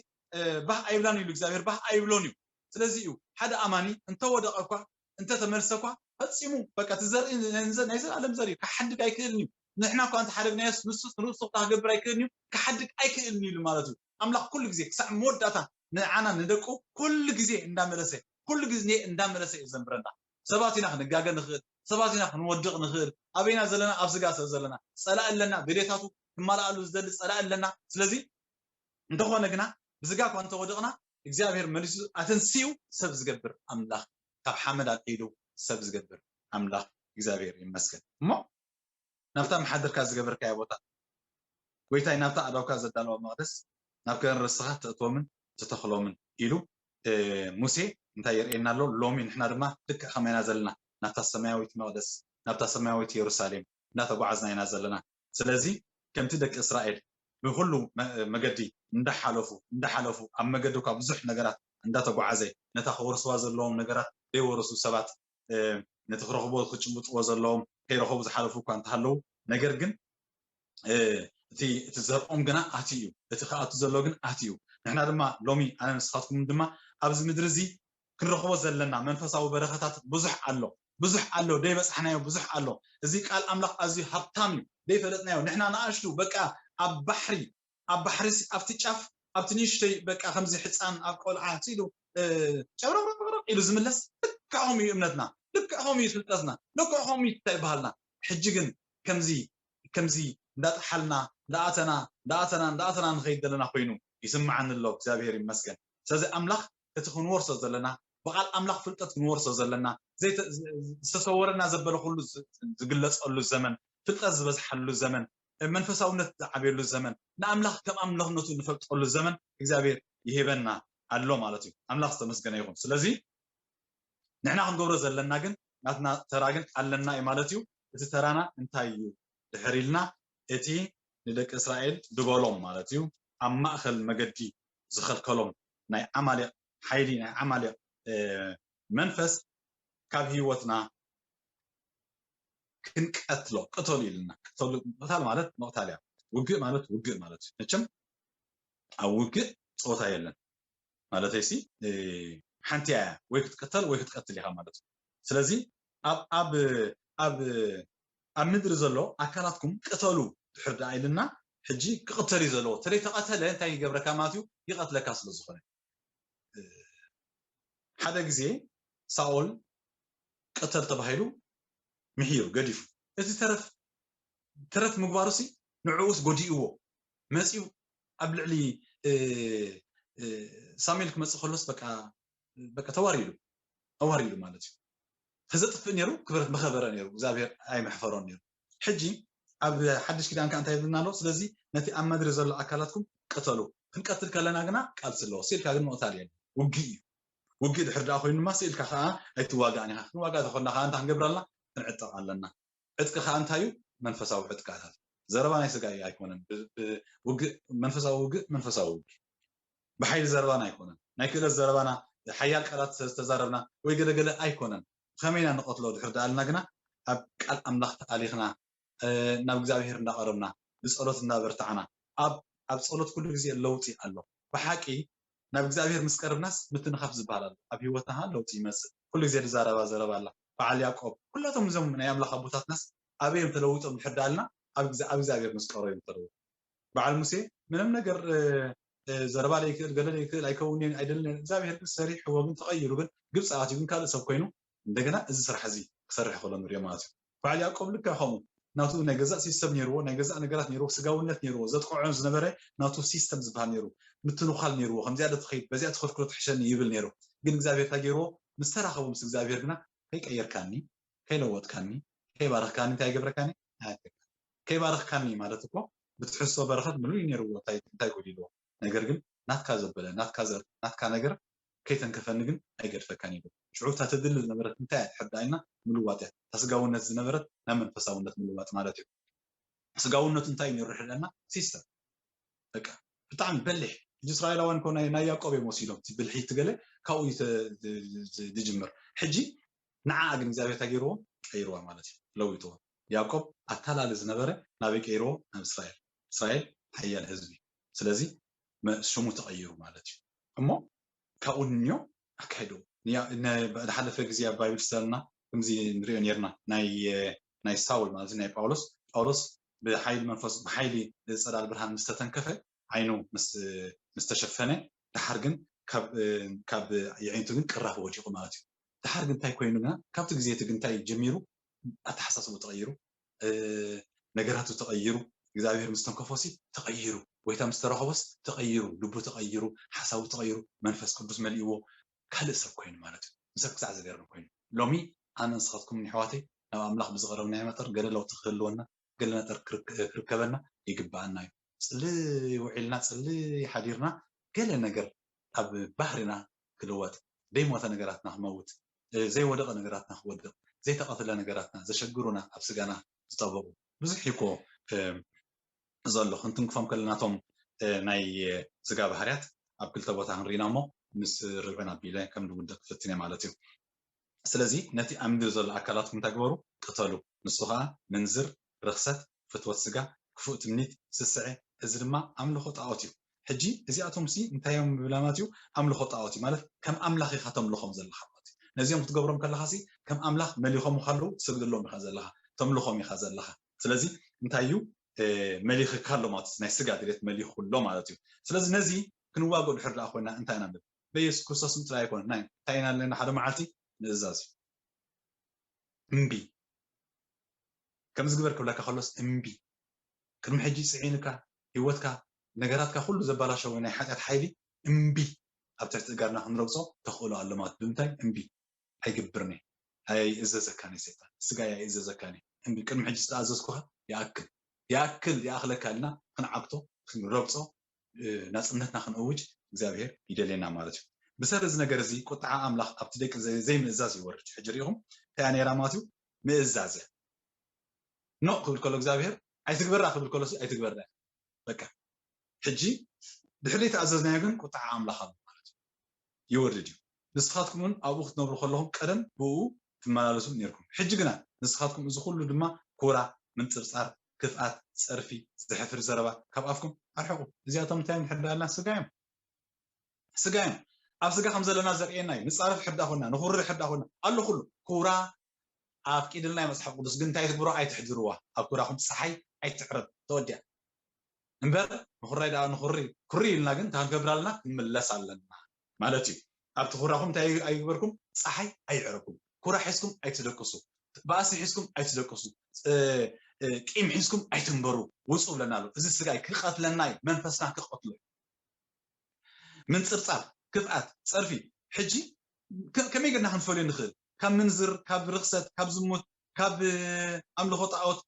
ባህ ኣይብላን ኢሉ እግዚኣብሔር ባህ ኣይብሎን እዩ። ስለዚ እዩ ሓደ ኣማኒ እንተወደቐ እኳ እንተተመልሰ እኳ ፈፂሙ በቃ እቲ ዘርኢ ናይ ዘ- ናይ ዘላለም ዘርኢ እዩ። ክሓድግ ኣይክእልን እዩ። ንሕና እኳ እንተሓደግናዮስ ንሱ ንርእሱ ክገብር ኣይክእልን እዩ፣ ክሓድግ ኣይክእልን እዩ ኢሉ ማለት እዩ። ኣምላኽ ኩሉ ግዜ ክሳዕ መወዳእታ ንዓና ንደቁ ኩሉ ግዜ እንዳመለሰ ኩሉ ግዜ እንዳመለሰ እዩ ዘንብረና። ሰባት ኢና ክንጋገ ንኽእል፣ ሰባት ኢና ክንወድቕ ንኽእል። ኣበይና ዘለና? ኣብ ስጋ ሰብ ዘለና። ጸላኢ ኣለና፣ ድሌታቱ ክማልኣሉ ዝደሊ ጸላኢ ኣለና። ስለዚ እንተኾነ ግና ብስጋ እኳ እንተወደቕና እግዚኣብሔር መሊሱ ኣተንሲኡ ሰብ ዝገብር ኣምላኽ ካብ ሓመድ ኣልዒሉ ሰብ ዝገብር ኣምላኽ እግዚኣብሔር ይመስገን። እሞ ናብታ መሓደርካ ዝገበርካዮ ቦታ ጎይታይ ናብታ ኣእዳውካ ዘዳለዋ መቕደስ ናብ ከረን ርስኻ ተእትዎምን ትተኽሎምን ኢሉ ሙሴ እንታይ የርእየና ኣሎ? ሎሚ ንሕና ድማ ልክዕ ከማይና ዘለና ናብታ ሰማያዊት መቕደስ ናብታ ሰማያዊት ኢየሩሳሌም እናተጓዓዝና ኢና ዘለና። ስለዚ ከምቲ ደቂ እስራኤል ብኩሉ መገዲ እንዳሓለፉ እንዳሓለፉ ኣብ መገዲ እኳ ብዙሕ ነገራት እንዳተጓዓዘ ነታ ክወርስዋ ዘለዎም ነገራት ዘይወረሱ ሰባት ነቲ ክረኽቦ ክጭብጥዎ ዘለዎም ከይረኸቡ ዝሓለፉ እኳ እንተሃለዉ ነገር ግን እቲ እቲ ዘርኦም ግና ኣቲ እዩ፣ እቲ ክኣቱ ዘሎ ግን ኣቲ እዩ። ንሕና ድማ ሎሚ ኣነ ንስኻትኩም ድማ ኣብዚ ምድሪ እዚ ክንረኽቦ ዘለና መንፈሳዊ በረኸታት ብዙሕ ኣሎ፣ ብዙሕ ኣሎ፣ ደይበጻሕናዮ ብዙሕ ኣሎ። እዚ ቃል ኣምላኽ ኣዝዩ ሃብታም እዩ፣ ደይፈለጥናዮ ንሕና ንኣሽቱ በቃ ኣብ ባሕሪ ኣብ ባሕሪ ኣብቲ ጫፍ ኣብቲ ንእሽተይ በቃ ከምዚ ሕፃን ኣብ ቆልዓ ኢሉ ጨብረብረብረብ ኢሉ ዝምለስ ልክዕኹም እዩ እምነትና፣ ልክዕኹም እዩ ፍልጠትና፣ ልክዕኹም እዩ እንታይ ይበሃልና። ሕጂ ግን ከምዚ ከምዚ እንዳጠሓልና እንዳኣተና እንዳኣተና እንዳኣተና ንኸይድ ዘለና ኮይኑ ይስምዓኒ ኣሎ። እግዚኣብሔር ይመስገን። ስለዚ ኣምላኽ እቲ ክንወርሶ ዘለና ብቓል ኣምላኽ ፍልጠት ክንወርሶ ዘለና ዝተሰወረና ዘበለ ኩሉ ዝግለፀሉ ዘመን፣ ፍልጠት ዝበዝሓሉ ዘመን፣ መንፈሳውነት ዝዓብየሉ ዘመን፣ ንኣምላኽ ከም ኣምላኽነቱ ንፈልጠሉ ዘመን እግዚኣብሔር ይህበና ኣሎ ማለት እዩ። ኣምላኽ ዝተመስገነ ይኹን። ስለዚ ንሕና ክንገብሮ ዘለና ግን ናትና ተራ ግን ኣለና እዩ ማለት እዩ። እቲ ተራና እንታይ እዩ ድሕር ኢልና እቲ ንደቂ እስራኤል ድበሎም ማለት እዩ ኣብ ማእኸል መገዲ ዝኸልከሎም ናይ ዓማሌቕ ሓይሊ ናይ ዓማሌቕ መንፈስ ካብ ህይወትና ክንቀትሎ ቅተሉ ኢልና ቅተሉ ምቕታል ማለት ምቕታል እያ። ውግእ ማለት ውግእ ማለት እዩ። መቸም ኣብ ውግእ ፀወታ የለን ማለተይ ሲ ሓንቲ እያ ወይ ክትቅተል ወይ ክትቀትል ኢኻ ማለት እዩ። ስለዚ ኣብ ኣብ ኣብ ኣብ ምድሪ ዘሎ ኣካላትኩም ቅተሉ ድሕር ደኣ ኢልና ሕጂ ክቕተል እዩ ዘለዎ። ተለይ ተቐተለ እንታይ ይገብረካ ማለት እዩ? ይቐትለካ ስለ ዝኾነ ሓደ ግዜ ሳኦል ቅተል ተባሂሉ ምሒሩ ገዲፉ እቲ ተረፍ ተረፍ ምግባሩ ሲ ንዕኡስ ጎዲእዎ መፂኡ ኣብ ልዕሊ ሳሙኤል ክመፅእ ከሎስ በቃ በቃ ተዋሪዱ ኣዋሪዱ ማለት እዩ። ተዘጥፍእ ነይሩ ክብረት መኸበረ ነይሩ እግዚኣብሔር ኣይመሕፈሮን ነይሩ። ሕጂ ኣብ ሓድሽ ኪዳን ከዓ እንታይ ይብልና ኣሎ? ስለዚ ነቲ ኣብ መድሪ ዘሎ ኣካላትኩም ቅተሉ። ክንቀትል ከለና ግና ቃልሲ ኣለዎ። ስኢልካ ግን ምቕታል የለ ውግእ እዩ። ውግእ ድሕር ደኣ ኮይኑ ድማ ስኢልካ ከዓ ኣይትዋጋእን ኢኻ። ክንዋጋእ ተኾንና ከዓ እንታይ ክንገብር ኣለና? ክንዕጠቕ ኣለና። ዕጥቂ ከዓ እንታይ እዩ? መንፈሳዊ ዕጥቃታት። ዘረባ ናይ ስጋ እዩ ኣይኮነን። ውግእ መንፈሳዊ ውግእ መንፈሳዊ ውግእ ብሓይሊ ዘረባና ኣይኮነን። ናይ ክእለት ዘረባና ሓያል ቃላት ዝተዛረብና ወይ ገለገለ ኣይኮነን። ከመይና ንቐትሎ ድሕር ደኣልና ግና ኣብ ቃል ኣምላኽ ተኣሊኽና ናብ እግዚኣብሔር እንዳቐረብና ብጸሎት እንዳበርታዕና ኣብ ኣብ ጸሎት ኩሉ ግዜ ለውጢ ኣሎ። ብሓቂ ናብ እግዚኣብሔር ምስ ቀርብናስ ምትንኻፍ ዝበሃል ኣሎ። ኣብ ህይወትና ለውጢ ይመጽእ። ኩሉ ግዜ ዝዛረባ ዘረባ ኣላ። በዓል ያዕቆብ ኩላቶም እዞም ናይ ኣምላኽ ኣቦታትናስ ኣበይ እዮም ተለዊጦም ድሕር ደኣልና ኣብ እግዚኣብሔር ምስ ቀረቡ እዮም ተለዊጦም። በዓል ሙሴ ምንም ነገር ዘረባ ለይክእል ገለ ለይክእል ኣይከውን እየ ኣይደልን እግዚኣብሔር ግን ሰሪሕዎ ግን ተቐይሩ ግን ግብፂ ኣትዩ ግን ካልእ ሰብ ኮይኑ እንደገና እዚ ስራሕ እዚ ክሰርሕ ከሎ ንሪኦ ማለት እዩ። በዓል ያዕቆብ ልክዕ ከምኡ ናቱ ናይ ገዛእ ሲስተም ነይርዎ ናይ ገዛእ ነገራት ነይርዎ ስጋውነት ነይርዎ ዘጥቅዖ ዝነበረ ናቱ ሲስተም ዝበሃል ነይሩ ምትንዃል ነይርዎ ከምዚኣ ዶ ትኸይድ በዚኣ ትኸድክሎ ትሕሸኒ ይብል ነይሩ። ግን እግዚኣብሔር እንታይ ገይርዎ ምስ ተራኸቡ ምስ እግዚኣብሔር ግና ከይቀየርካኒ ከይለወጥካኒ ከይባረኽካኒ እንታይ ይገብረካኒ ኣያትካ ከይባረኽካኒ ማለት እኮ ብትሕዝቶ በረኸት ምሉእ እዩ ነይርዎ እንታይ ጎዲልዎ ነገር ግን ናትካ ዘበለ ናትካ ዘር ናትካ ነገር ከይተንከፈኒ ግን ኣይገድፈካን እዩ። ሽዑ እታ ተድሊ ዝነበረት እንታይ እያ ትሕርዳ ኢልና ምልዋጥ እያ። እታ ስጋውነት ዝነበረት ናብ መንፈሳውነት ምልዋጥ ማለት እዩ። ስጋውነቱ እንታይ እዩ ነይሩ ሕደና ሲስተም በቃ ብጣዕሚ በሊሕ ሕጂ እስራኤላውያን ኮ ናይ ያዕቆብ እዮም ወሲዶም እቲ ብልሒ ትገለ ካብኡ ዝጅምር ሕጂ ንዓ ግን እግዚኣብሔር እንታይ ገይርዎ ቀይርዋ ማለት እዩ ለዊጥዎ ያዕቆብ ኣታላሊ ዝነበረ ናበይ ቀይርዎ ናብ እስራኤል እስራኤል ሓያል ህዝቢ ስለዚ ሽሙ ተቐይሩ ማለት እዩ እሞ ካብኡ ንዮ ኣካይዶ ዝሓለፈ ግዜ ኣብ ባይብል ስተርና ከምዚ ንሪኦ ነርና ናይ ሳውል ማለት ናይ ጳውሎስ ጳውሎስ ብሓይሊ መንፈስ ብሓይሊ ፀዳል ብርሃን ምስተተንከፈ ዓይኑ ምስተሸፈነ ደሓር ግን ካብ የዒንቱ ግን ቅራፍ ወዲቑ ማለት እዩ። ደሓር ግን እንታይ ኮይኑ ግና ካብቲ ግዜ እቲ ግን እንታይ ጀሚሩ ኣተሓሳስቡ ተቐይሩ ነገራቱ ተቐይሩ እግዚኣብሔር ምስተንከፎሲ ተቐይሩ ጎይታ ምስተረኸቦስ ተቐይሩ ልቡ ተቐይሩ ሓሳቡ ተቐይሩ መንፈስ ቅዱስ መሊእዎ ካልእ ሰብ ኮይኑ ማለት እዩ። ንሰብ ክሳዕ ዝገርም ኮይኑ ሎሚ ኣነ ንስኻትኩም ንሕዋተይ ናብ ኣምላኽ ብዝቐረብናዮ መጠር ገለ ለውጢ ክህልወና ገለ ነገር ክርከበና ይግበኣና እዩ። ፅልይ ውዒልና ፅልይ ሓዲርና ገለ ነገር ኣብ ባህሪና ክልወጥ ዘይሞተ ነገራትና ክመውት ዘይወደቐ ነገራትና ክወድቕ ዘይተቐትለ ነገራትና ዘሸግሩና ኣብ ስጋና ዝጠበቑ ብዙሕ ይኮ ዘሎ ክንትንክፎም ከለናቶም ናይ ስጋ ባህርያት ኣብ ክልተ ቦታ ክንርኢና እሞ ምስ ርብዕን ኣቢለ ከም ልውደ ክፍትን እየ ማለት እዩ። ስለዚ ነቲ ኣብ ምድሪ ዘሎ ኣካላትኩም እንታይ ግበሩ ቅተሉ። ንሱ ኸዓ ምንዝር፣ ርኽሰት፣ ፍትወት ስጋ፣ ክፉእ ትምኒት፣ ስስዐ፣ እዚ ድማ ኣምልኾ ጣዖት እዩ። ሕጂ እዚኣቶም ሲ እንታይ እዮም ብላማት እዩ ኣምልኾ ጣዖት እዩ ማለት ከም ኣምላኽ ኢኻ ተምልኾም ዘለኻ ማለት እዩ። ነዚኦም ክትገብሮም ከለኻ ሲ ከም ኣምላኽ መሊኾም ከለዉ ትሰግደሎም ኢኻ ዘለኻ ተምልኾም ኢኻ ዘለኻ። ስለዚ እንታይ እዩ መሊኽካ ኣሎ ማለት እዩ። ናይ ስጋ ድሌት መሊኹ ኣሎ ማለት እዩ። ስለዚ ነዚ ክንዋገ ድሕር ደኣ ኮይና እንታይ ኢና ንብል? በየሱስ ክርስቶስ ምፅላይ ኣይኮነ ናይ እንታይ ኢና ኣለና? ሓደ መዓልቲ ምእዛዝ እዩ። እምቢ ከምዚ ግበር ክብለካ ከሎስ እምቢ። ቅድሚ ሕጂ ፅዒንካ ህይወትካ ነገራትካ ኩሉ ዘባላሸወ ናይ ሓጢኣት ሓይሊ እምቢ ኣብ ትሕቲ እጋርና ክንረግፆ ተኽእሎ ኣሎ ማለት ብምንታይ እምቢ ኣይግብርኒ ኣይእዘዘካኒ ሰይጣን ስጋይ ኣይእዘዘካኒ እምቢ ቅድሚ ሕጂ ዝተኣዘዝኩካ ይኣክል ይኣክል ይኣኽለካ ኢልና ክንዓግቶ ክንረግፆ ናፅነትና ክንእውጅ እግዚኣብሔር ይደልየና ማለት እዩ። ብሰሪ እዚ ነገር እዚ ቁጥዓ ኣምላኽ ኣብቲ ደቂ ዘይምእዛዝ ይወርድ። ሕጂ ሪኢኹም እንታይ ነይራ ማለት እዩ ምእዛዝ እያ። ኖ ክብል ከሎ እግዚኣብሔር ኣይትግበራ ክብል ከሎ ኣይትግበራ በቃ ሕጂ ድሕሪ ተኣዘዝናዮ ግን ቁጥዓ ኣምላኽ ኣሎ ማለት እዩ ይወርድ እዩ። ንስኻትኩም እውን ኣብኡ ክትነብሩ ከለኹም ቀደም ብኡ ትመላለሱ ነርኩም። ሕጂ ግና ንስኻትኩም እዚ ኩሉ ድማ ኩራ፣ ምንጽርጻር፣ ክፍኣት፣ ጸርፊ፣ ዘሕፍር ዘረባ ካብ ኣፍኩም ኣርሕቑ። እዚኣቶም እንታይ እዮም ድሕር ዳልና ስጋ እዮም። ስጋ እዮም። ኣብ ስጋ ከም ዘለና ዘርእየና እዩ። ንጻረፍ ሕዳ ኮና፣ ንኹሪ ሕዳ ኮና ኣሎ ኩሉ ኩራ ኣፍቂድልና እዩ መጽሓፍ ቅዱስ ግን እንታይ ትግብሮ ኣይትሕድርዋ ኣብ ኩራኹም ፀሓይ ኣይትዕረብ ተወዲያ እምበር ንኹራይ ደኣ ንኹሪ ኩሪ ኢልና ግን እንታይ ክንገብር ኣለና ክንምለስ ኣለና ማለት እዩ ኣብቲ ኩራኹም እንታይ ኣይግበርኩም ፀሓይ ኣይዕረብኩም ኩራ ሒዝኩም ኣይትደቅሱ ባእሲ ሒዝኩም ኣይትደቅሱ ቂም ሒዝኩም ኣይትንበሩ ውፁ ብለና ኣሎ እዚ ስጋይ ክቐትለና እዩ መንፈስና ክቐትሎ እዩ ምንፅርፃር ክፍኣት ፀርፊ ሕጂ ከመይ ገድና ክንፈልዮ ንኽእል ካብ ምንዝር ካብ ርክሰት ካብ ዝሙት ካብ ኣምልኾ ጣዖት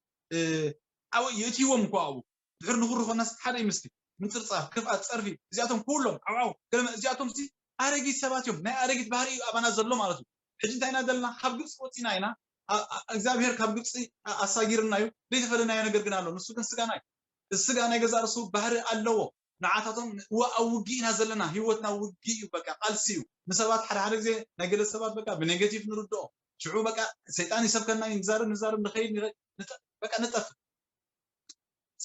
ኣው የእትይዎም እኮ ኣብኡ ድሕር ንኽሩ ኮናስ ሓደ ይምስቲ ምንፅርፃር ክፍኣት ፀርፊ እዚኣቶም ኩሎም ዓብዓው ገለመ እዚኣቶም ሲ ኣረጊት ሰባት እዮም ናይ ኣረጊት ባህሪ እዩ ኣባና ዘሎ ማለት እዩ ሕጂ እንታይ ኢና ዘለና ካብ ግብፂ ወፂና ኢና እግዚኣብሔር ካብ ግብፂ ኣሳጊርና እዩ ዘይተፈለናዮ ነገር ግን ኣሎ ንሱ ግን ስጋና እዩ ስጋ ናይ ገዛ ርሱ ባህሪ ኣለዎ ንዓታቶም እዋ ኣብ ውግእ ኢና ዘለና ህይወትና ውግእ እዩ በቃ ቃልሲ እዩ ንሰባት ሓደ ሓደ ግዜ ናይ ገለ ሰባት በቃ ብኔጌቲቭ ንርድኦ ሽዑ በቃ ሰይጣን ይሰብከና እዩ ንዛረብ ንዛረብ ንኸይድ በቃ ንጠፍእ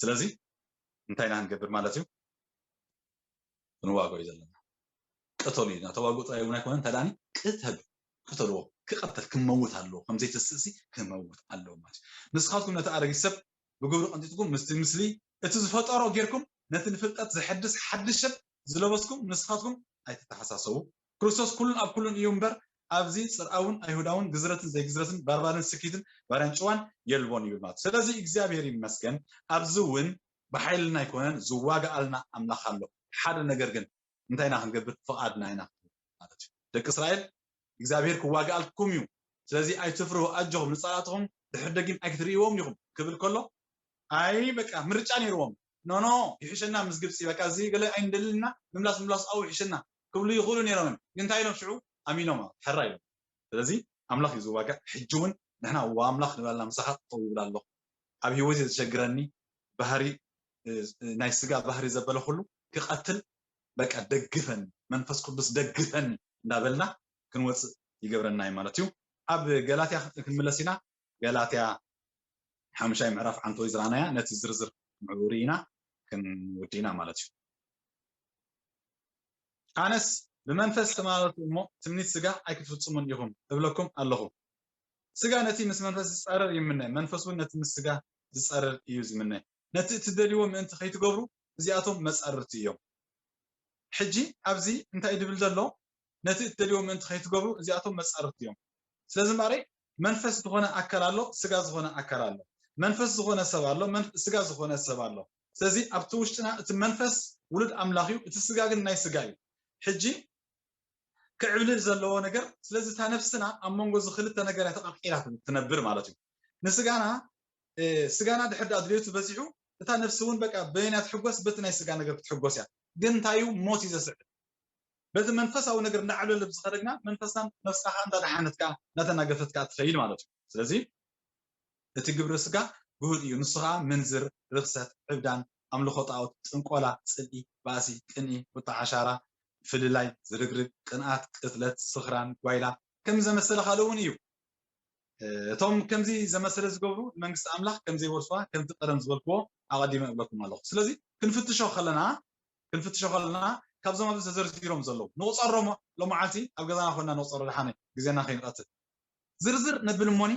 ስለዚ እንታይ ኢና ክንገብር ማለት እዩ ክንዋጎ እዩ ዘለና ቅተሉ እዩ ተዋጉ ጥራይ እውን ኣይኮነ እንተ ቅተሉ ቅተልዎ ክቐተል ክመውት ኣለዎ ከምዘይተስእሲ ክመውት ኣለዎ ማለት ንስኻትኩም ነቲ ኣረጊት ሰብ ብግብሪ ቀንጢጥኩም ምስቲ ምስሊ እቲ ዝፈጠሮ ጌርኩም ነቲ ንፍልጠት ዘሐድስ ሓድሽ ሰብ ዝለበስኩም ንስኻትኩም ኣይትተሓሳሰቡ። ክርስቶስ ኩሉን ኣብ ኩሉን እዩ እምበር ኣብዚ ጽርኣውን ኣይሁዳውን ግዝረትን ዘይግዝረትን ባርባርን ስኪትን ባርያን ጭዋን የልቦን ይብል ማለት እዩ። ስለዚ እግዚኣብሔር ይመስገን ኣብዚ እውን ብሓይልና ኣይኮነን ዝዋጋኣልና ኣምላኽ ኣሎ። ሓደ ነገር ግን እንታይ ኢና ክንገብር ፍቓድና ኢና ማለት እዩ። ደቂ እስራኤል እግዚኣብሔር ክዋግኣልኩም እዩ ስለዚ ኣይትፍርሁ ኣጆኹም ንፀላእትኹም ድሕር ደጊም ኣይክትርእይዎም ኢኹም ክብል ከሎ ኣይ በቃ ምርጫ ነይርዎም ኖኖ ይሕሸና ምስ ግብፂ በቃ እዚ ገለ ኣይንደልን ኢና ምምላስ ምምላስ ኣው ይሕሸና ክብሉ ይኽእሉ ነይሮም እዮም ግን እንታይ ኢሎም ሽዑ ኣሚኖም ሕራ ኢሎም ስለዚ ኣምላኽ እዩ ዝዋጋእ ሕጂ እውን ንሕና እዋ ኣምላኽ ንበልና ምሳኻ ጠው ይብል ኣለኹ ኣብ ህይወት እዩ ዘሸግረኒ ባህሪ ናይ ስጋ ባህሪ ዘበለ ኩሉ ክቐትል በቃ ደግፈኒ መንፈስ ቅዱስ ደግፈኒ እንዳበልና ክንወፅእ ይገብረና እዩ ማለት እዩ ኣብ ገላትያ ክንምለስ ኢና ገላትያ ሓሙሻይ ምዕራፍ ዓንተወይ ዝረኣናያ ነቲ ዝርዝር ምዕቡር ኢና ክንውዲ ኢና ማለት እዩ ኣነስ ብመንፈስ ተመላለሱ እሞ ትምኒት ስጋ ኣይክትፍፅሙን ኢኹም እብለኩም ኣለኹ ስጋ ነቲ ምስ መንፈስ ዝፃረር ይምነ መንፈስ እውን ነቲ ምስ ስጋ ዝፃረር እዩ ዝምነ ነቲ እትደልይዎ ምእንቲ ከይትገብሩ እዚኣቶም መፃርርቲ እዮም። ሕጂ ኣብዚ እንታይ ድብል ዘሎ ነቲ እትደልይዎ ምእንቲ ከይትገብሩ እዚኣቶም መፃርርቲ እዮም። ስለዚ እምበኣረይ መንፈስ ዝኾነ ኣካል ኣሎ፣ ስጋ ዝኾነ ኣካል ኣሎ። መንፈስ ዝኾነ ሰብ ኣሎ፣ መን- ስጋ ዝኾነ ሰብ ኣሎ። ስለዚ ኣብቲ ውሽጥና እቲ መንፈስ ውሉድ ኣምላኽ እዩ፣ እቲ ስጋ ግን ናይ ስጋ እዩ። ሕጂ ክዕብልል ዘለዎ ነገር ስለዚ እታ ነፍስና ኣብ መንጎ እዚ ክልተ ነገር እያ ተቐርቂራ ትነብር ማለት እዩ። ንስጋና ስጋና ድሕር ዳኣ ድልየቱ በዚሑ እታ ነፍሲ እውን በቃ በየና ትሕጎስ በቲ ናይ ስጋ ነገር ክትሕጎስ እያ። ግን እንታይ እዩ ሞት እዩ ዘስዕብ። በቲ መንፈሳዊ ነገር እንዳዓብለለ ብዝኸደ ግና መንፈስና ነፍስና ከዓ እንዳደሓነት ከዓ እንዳተናገፈት ከዓ ትኸይድ ማለት እዩ። ስለዚ እቲ ግብሪ ስጋ ግሁድ እዩ። ንሱ ከዓ ምንዝር፣ ርኽሰት፣ ዕብዳን፣ ኣምልኾ ጣዖት፣ ጥንቆላ፣ ጽልኢ፣ ባእሲ፣ ቅንኢ፣ ቁጣ ዓሻራ፣ ፍልላይ፣ ዝርግርግ፣ ቅንኣት፣ ቅትለት፣ ስኽራን፣ ጓይላ፣ ከም ዘመሰለ ካልእ እውን እዩ። እቶም ከምዚ ዘመሰለ ዝገብሩ መንግስቲ ኣምላኽ ከም ዘይወርስዋ ከምቲ ቀደም ዝበልክዎ ኣቐዲመ እብለኩም ኣለኹ። ስለዚ ክንፍትሾ ከለና ክንፍትሾ ከለና ካብዞም ኣብዚ ተዘርዚሮም ዘለዉ ንቑፀሮም ሎመዓልቲ ኣብ ገዛና ኮይና ንቑፀሮ ደሓነ ግዜና ከይንቐትል ዝርዝር ነብል እሞኒ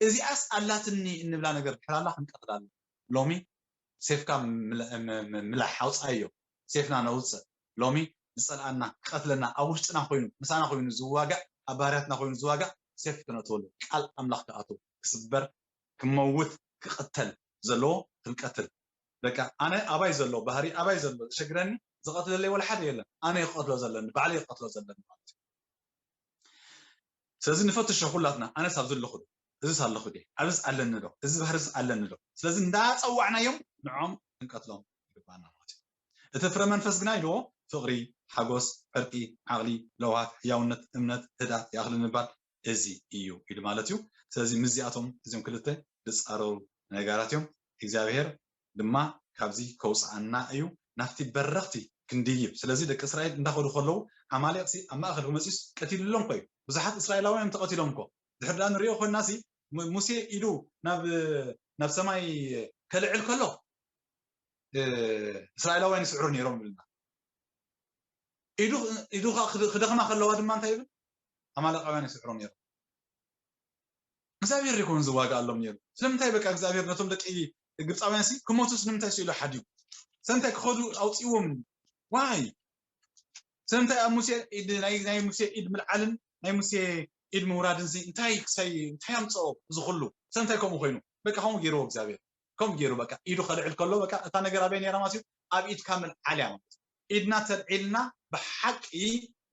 እዚኣስ ኣላትኒ እንብላ ነገር ድሕር ኣላ ክንቀትል ኣለና። ሎሚ ሴፍካ ምላ- ም- ም- ምላሕ ኣውፅኣዮ። ሴፍና ነውፅእ። ሎሚ ዝፀልኣና ክቐትለና ኣብ ውሽጥና ኮይኑ ምሳና ኮይኑ ዝዋጋእ ኣብ ባህርያትና ኮይኑ ዝዋጋእ ሴፍ ክነእትወሉ ቃል ኣምላኽ ክኣትው ክስበር ክመውት ክቐተል ዘለዎ ክንቀትል በቃ ኣነ ኣባይ ዘሎ ባህሪ ኣባይ ዘሎ ዘሸግረኒ ዝቐትለለይ ወላ ሓደ የለን ኣነ ክቐትሎ ዘለኒ ባዕለይ ክቐትሎ ዘለኒ ማለት እዩ ስለዚ ንፈትሾ ኩላትና ኣነስ ኣብዚ ኣለኹ ዶ እዚስ ኣለኹ ደ ኣብዚስ ኣለኒ ዶ እዚ ባህርስ ኣለኒ ዶ ስለዚ እንዳፀዋዕናዮም ንዖም ክንቀትሎም ይግባና ማለት እዩ እቲ ፍረ መንፈስ ግና ኢልዎ ፍቕሪ ሓጎስ ዕርቂ ዓቕሊ ለውሃት ሕያውነት እምነት ህድኣት ይኣኽል ምባል እዚ እዩ ኢሉ ማለት እዩ ስለዚ ምስዚኣቶም እዚም ክልተ ዝፃረሩ ነገራት እዮም እግዚኣብሔር ድማ ካብዚ ከውፅኣና እዩ ናብቲ በረኽቲ ክንድይብ ስለዚ ደቂ እስራኤል እንዳኸዱ ከለዉ ዓማሌቕ ሲ ኣብ ማእኸል መፂስ ቀቲልሎም ኮዩ ብዙሓት እስራኤላውያን ተቐቲሎም ኮ ድሕር ዳ ንሪኦ ኮይና ሲ ሙሴ ኢዱ ናብ ናብ ሰማይ ከልዕል ከሎ እስራኤላውያን ይስዕሩ ነይሮም ይብልና ኢዱ ኢዱ ክደኽማ ከለዋ ድማ እንታይ ይብል ኣማለቃውያን ይስዕሩ ነይሮም እግዚኣብሔር ይኮን ዝዋጋኣሎም ነይሩ ስለምንታይ በቃ እግዚኣብሔር ነቶም ደቂ ግብፃውያን ሲ ክሞቱስ ንምንታይ ስኢሉ ሓዲጉ ስለምንታይ ክኸዱ ኣውፅዎም ዋይ ስለምንታይ ኣብ ሙሴ ኢድ ናይ ናይ ሙሴ ኢድ ምልዓልን ናይ ሙሴ ኢድ ምውራድን ሲ እንታይ ክሳይ እንታይ ኣምፅኦ እዚ ኩሉ ስለምንታይ ከምኡ ኮይኑ በቃ ከምኡ ገይርዎ እግዚኣብሔር ከምኡ ገይሩ በቃ ኢዱ ከልዕል ከሎ በቃ እታ ነገር ኣበይ ነይራ ማለት እዩ ኣብ ኢድካ ምልዓል እያ ማለት ኢድና ተልዒልና ብሓቂ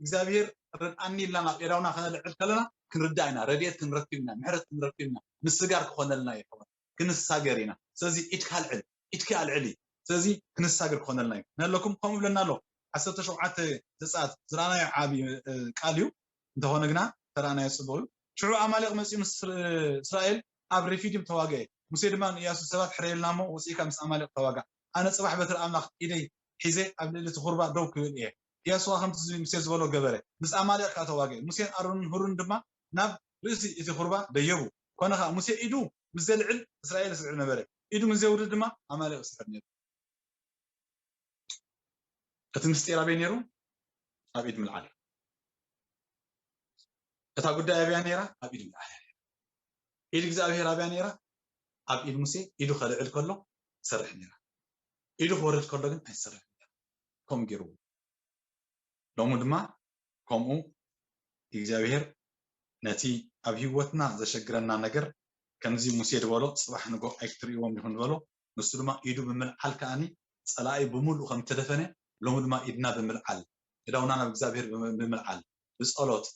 እግዚኣብሔር ርድኣኒ ኢልና ናብ ኤዳውና ከነልዕል ከለና ክንርዳእ ኢና ረድኤት ክንረክብ ኢና ምሕረት ክንረክብ ኢና ምስጋር ክኾነልና ይኸውን ክንሳገር ኢና ስለዚ ኢድካ ኣልዕል ኢድኪ ኣልዕሊ ስለዚ ክንሳገር ክኾነልና እዩ ነለኩም ከምኡ ብለና ኣሎ ዓሰርተ ሸውዓተ ዘፀኣት ዝረኣናዮ ዓብዪ ቃል እዩ እንተኾነ ግና ተረኣናዮ ፅቡቕ እዩ ሽዑ ኣማሌቕ መፂኡ ምስ እስራኤል ኣብ ሬፊዲም ተዋግአ ሙሴ ድማ ንእያሱ ሰባት ሕረየልና እሞ ወፂእካ ምስ ኣማሌቕ ተዋጋእ ኣነ ፅባሕ በትሪ ኣምላኽ ኢደይ ሒዘ ኣብ ልዕሊ እቲ ኹርባ ደው ክብል እየ እያሱ ከምቲ ሙሴ ዝበሎ ገበረ ምስ ኣማሌቕ ከዓ ተዋግአ ሙሴን ኣሮንን ሁርን ድማ ናብ ርእሲ እቲ ኹርባ ደየቡ ኮነ ከዓ ሙሴ ኢዱ ምስ ዘልዕል እስራኤል ይስዕር ነበረ ኢዱ ምስ ዘውርድ ድማ ኣማሌቕ ይስዕር ነይሩ እቲ ምስጢር ኣበይ ነይሩ ኣብ ኢድ ምልዓል እዩ እታ ጉዳይ ኣብያ ነይራ ኣብ ኢድ ምልዓል እያ ኢድ እግዚኣብሔር ኣብያ ነይራ ኣብ ኢድ ሙሴ ኢዱ ከልዕል ከሎ ትሰርሕ ነይራ ኢዱ ክወርድ ከሎ ግን ኣይትሰርሕ ነይራ ከምኡ ገይርዎ ሎሚ ድማ ከምኡ እግዚኣብሔር ነቲ ኣብ ህይወትና ዘሸግረና ነገር ከምዚ ሙሴ ዝበሎ ፅባሕ ንጎ ኣይክትርእይዎም ኢኹም ዝበሎ ንሱ ድማ ኢዱ ብምልዓል ከዓኒ ፀላኢ ብምሉእ ከም ተደፈነ ሎሚ ድማ ኢድና ብምልዓል እዳውና ናብ እግዚኣብሔር ብምልዓል ብፀሎት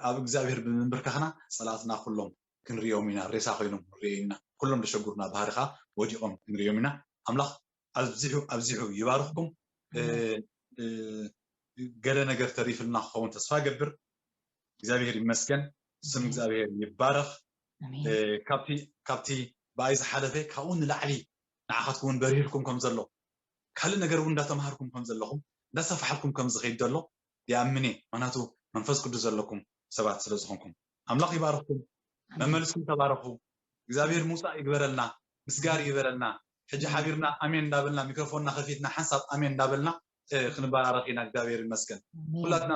ኣብ እግዚኣብሔር ብምንብርከኽና ፀላእትና ኩሎም ክንሪኦም ኢና ሬሳ ኮይኖም ክንሪኦ ኢና ኩሎም ዘሸግሩና ባህርኻ ወዲቖም ክንሪኦም ኢና ኣምላኽ ኣብዚሑ ኣብዚሑ ይባርኽኩም ገለ ነገር ተሪፍልና ክኸውን ተስፋ ገብር እግዚኣብሔር ይመስገን ስም እግዚኣብሔር ይባረኽ ካብቲ ብኣይ ዝሓለፈ ካብኡ ንላዕሊ ንዓኻትኩም እውን በሪህልኩም ከም ዘሎ ካልእ ነገር እውን እንዳተምሃርኩም ከም ዘለኹም እንዳሰፋሕልኩም ከም ዝኸይድ ዘሎ ይኣምን እየ ምክንያቱ መንፈስ ቅዱስ ዘለኩም ሰባት ስለ ዝኾንኩም ኣምላኽ ይባርኽኩም መመልስኩም ተባረኹ እግዚኣብሔር ምውፃእ ይግበረልና ምስጋር ይግበረልና ሕጂ ሓቢርና ኣሜን እንዳበልና ሚክሮፎንና ከፊትና ሓንሳብ ኣሜን እንዳበልና ክንባራረኽ ኢና እግዚኣብሔር ይመስገን ኩላትና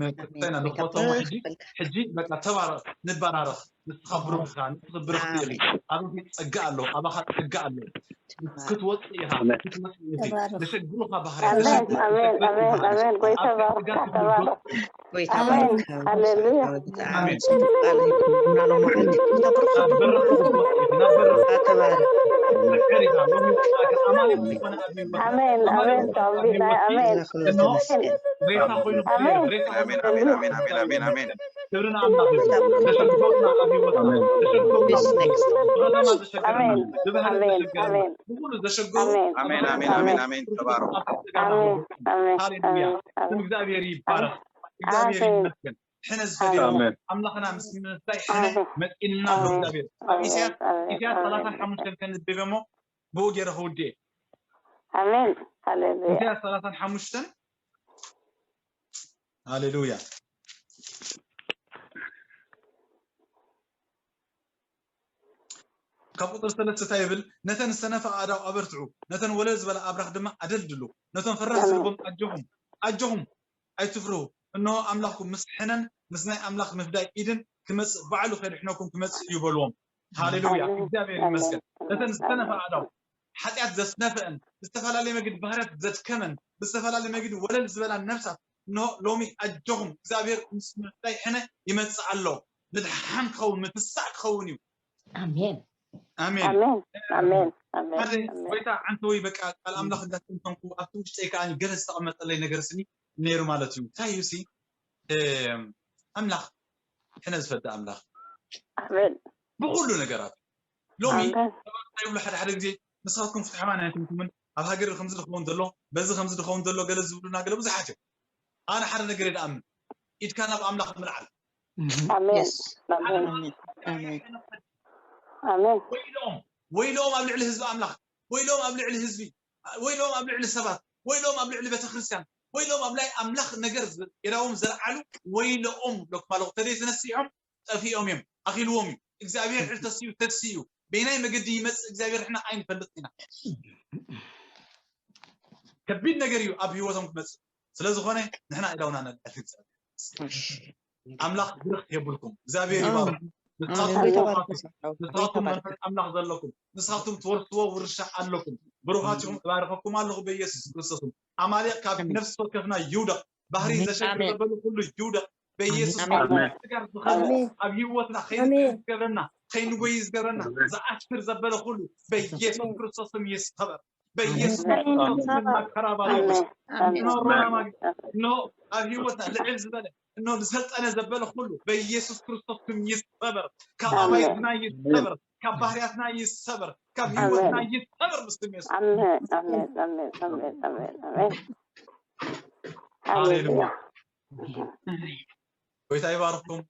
መክርታይና ንክፈቶሞ ሕጂ ሕጂ በቃ ተባረኽ ንባራረኽ ንስኻ ብሩኽኻ ንስኻ ብርኽቲ ኢኺ ኣበኺ ጸጋ ኣሎ ኣባኻ ጸጋ ኣሎ ክትወጽእ ኢኻ ክትወጽእ ኢኺ ዘሸግሩኻ ባህርያት ኣሜን ኣሜን ኣሜን ኣሜን ጎይታ ባርካ ተባረኽ ጎይታ ኣሜን ባርካ ሃሌሉያ ኣሜን ቃል ይሁንና ሎማዓንቲ ተብርኽ ተባረኽ ኣሜን ኣሜን ተወቢና ኣሜን ሬሳ ኮይኑ ሬሳ ኣሜን ኣሜን ኣሜን ኣሜን ኣሜን ኣሜን ክብሪ ንኣምላኽ እዩ። ተሸግሮና ኣብ ህይወትና ተሸግሮና ብኸተማ ዘሸገረና ብባህሪ ዘሸገረና ብኩሉ ዘሸገሩ ኣሜን ኣሜን ኣሜን ኣሜን ተባረኹ። ሃሌሉያ ስም እግዚኣብሔር ይባረኽ። እግዚኣብሔር ይመስገን። ሕነ ዝፈደዮ ኣምላኽና ምስ ምንታይ ሕነ መፂእልና ኣሎ እግዚኣብሔር ኣብ ኢሳያስ ኢሳያስ ሰላሳን ሓሙሽተን ከንብብ እሞ ብኡ ገይረ ክውድእ ኣሜን ሃሌሉያ ኢሳያስ ሰላሳን ሓሙሽተን ሃሌሉያ ካብ ቁፅሪ ሰለስተ እንታይ ይብል ነተን ዝሰነፋ ኣእዳው ኣበርትዑ ነተን ወለል ዝበላ ኣብራኽ ድማ ኣደልድሉ ነቶም ፈራህ ዝልቦም ኣጆኹም ኣጆኹም ኣይትፍርሁ እንሆ ኣምላኽኩም ምስ ሕነን ምስ ናይ ኣምላኽ ምፍዳይ ኢድን ክመፅእ ባዕሉ ከድሕነኩም ክመፅእ እዩ በልዎም ሃሌሉያ እግዚኣብሔር ይመስገን ነተን ዝሰነፋ ኣእዳው ሓጢኣት ዘስነፈአን ብዝተፈላለየ መግዲ ባህርያት ዘድከመን ብዝተፈላለየ መግዲ ወለል ዝበላ ነፍሳት እንሆ ሎሚ ኣጆኹም እግዚኣብሔር ምስ ምሕዳይ ሕነ ይመጽእ ኣሎ ምድሓን ክኸውን ምፍሳዕ ክኸውን እዩ ኣሜን ኣሜን ኣሜን ኣሜን ኣሜን ሓደ ኣሜን ጎይታ ዓንተወይ በቃ ቃል ኣምላኽ እንዳስተንተንኩ ኣብቲ ውሽጠይ ከዓ ገለ ዝተቐመጠለይ ነገር ስኒ ነይሩ ማለት እዩ እንታይ እዩ ሲ ኣምላኽ ሕነ ዝፈዲ ኣምላኽ ኣሜን ብኩሉ ነገራት ሎሚ ኣሜን እንታይ ይብሉ ሓደ ሓደ ግዜ ንስኻትኩም ፍትሓውያን ኣይኮንኩምን ኣብ ሃገር ከምዚ ዝኸውን ዘሎ በዚ ከምዚ ዝኸውን ዘሎ ገለ ዝብሉና ገለ ብዙሓት እዮም ኣነ ሓደ ነገር የድኣምን ኢድካ ናብ ኣምላኽ ምልዓል ኣሜን የስ ኣሜን ኣሜን ኣሜን ኣሜን ወይሎም ወይሎም ኣብ ልዕሊ ህዝቢ ኣምላኽ ወይሎም ኣብ ልዕሊ ህዝቢ ወይሎም ኣብ ልዕሊ ሰባት ወይሎም ኣብ ልዕሊ ቤተክርስትያን ወይሎም ኣብ ናይ ኣምላኽ ነገር ዝ- ኢላዎም ዘልዓሉ ወይለኦም ሎክማ ሎክተደይ ተነሲሖም ጠፊኦም እዮም ኣኺልዎም እዩ እግዚኣብሔር ሕል ተስዩ ተስዩ በይናይ መገዲ ይመፅእ እግዚኣብሔር ሕና ኣይንፈልጥ ኢና ከቢድ ነገር እዩ ኣብ ህይወቶም ክመፅእ ስለዝኾነ ንሕና ኢላውና ነልዕል እግዚኣብሔር ኣምላኽ ብርኽ የብልኩም እግዚኣብሔር ይባርኩም ንስኻትኩም ኣሜን። ብሩኻት ንስኻትኩም መንፈስ ኣምላኽ ዘለኩም ንስኻትኩም ትወርስዎ ውርሻ ኣለኩም ብሩኻት ኢኹም እባርኸኩም ኣለኹ በኢየሱስ ክርስቶስም ኣማሌቅ ካብ ነፍሲ ወከፍና ይውደቕ ባህሪ ኣሜን። ዘሸግር ኣሜን። ዘበሉ ኩሉ ይውደቕ በኢየሱስ ኣሜን። ክርስቶስ ስጋር ዝኸነ ኣሜን። ኣብ ህይወትና ኣሜን። ከይንቀር ዝገብረና ከይንጎይ ዝገብረና ዝኣስር ዘበለ ኩሉ በኢየሱስ ክርስቶስም ይሰበር በኢየሱስ ኣሜን። ክርስቶስም መከራ ባሪያዎች ኣሜን እንሆ ሮና ማግ እንሆ ኣብ ህይወትና ልዕል ዝበለ እንሆ ዝሰልጠነ ዘበለ ኩሉ በኢየሱስ ክርስቶስም ይሰበር ካብ ኣሜን። ኣባይትና ይሰበር ካብ ባህርያትና ይሰበር ካብ ህይወትና ይሰበር ብስም የሱስ ኣሜን ኣሜን ኣሜን ኣሜን ኣሜን ኣሜን ሃሌሉያ ሃሌሉያ ጎይታ ይባርኩም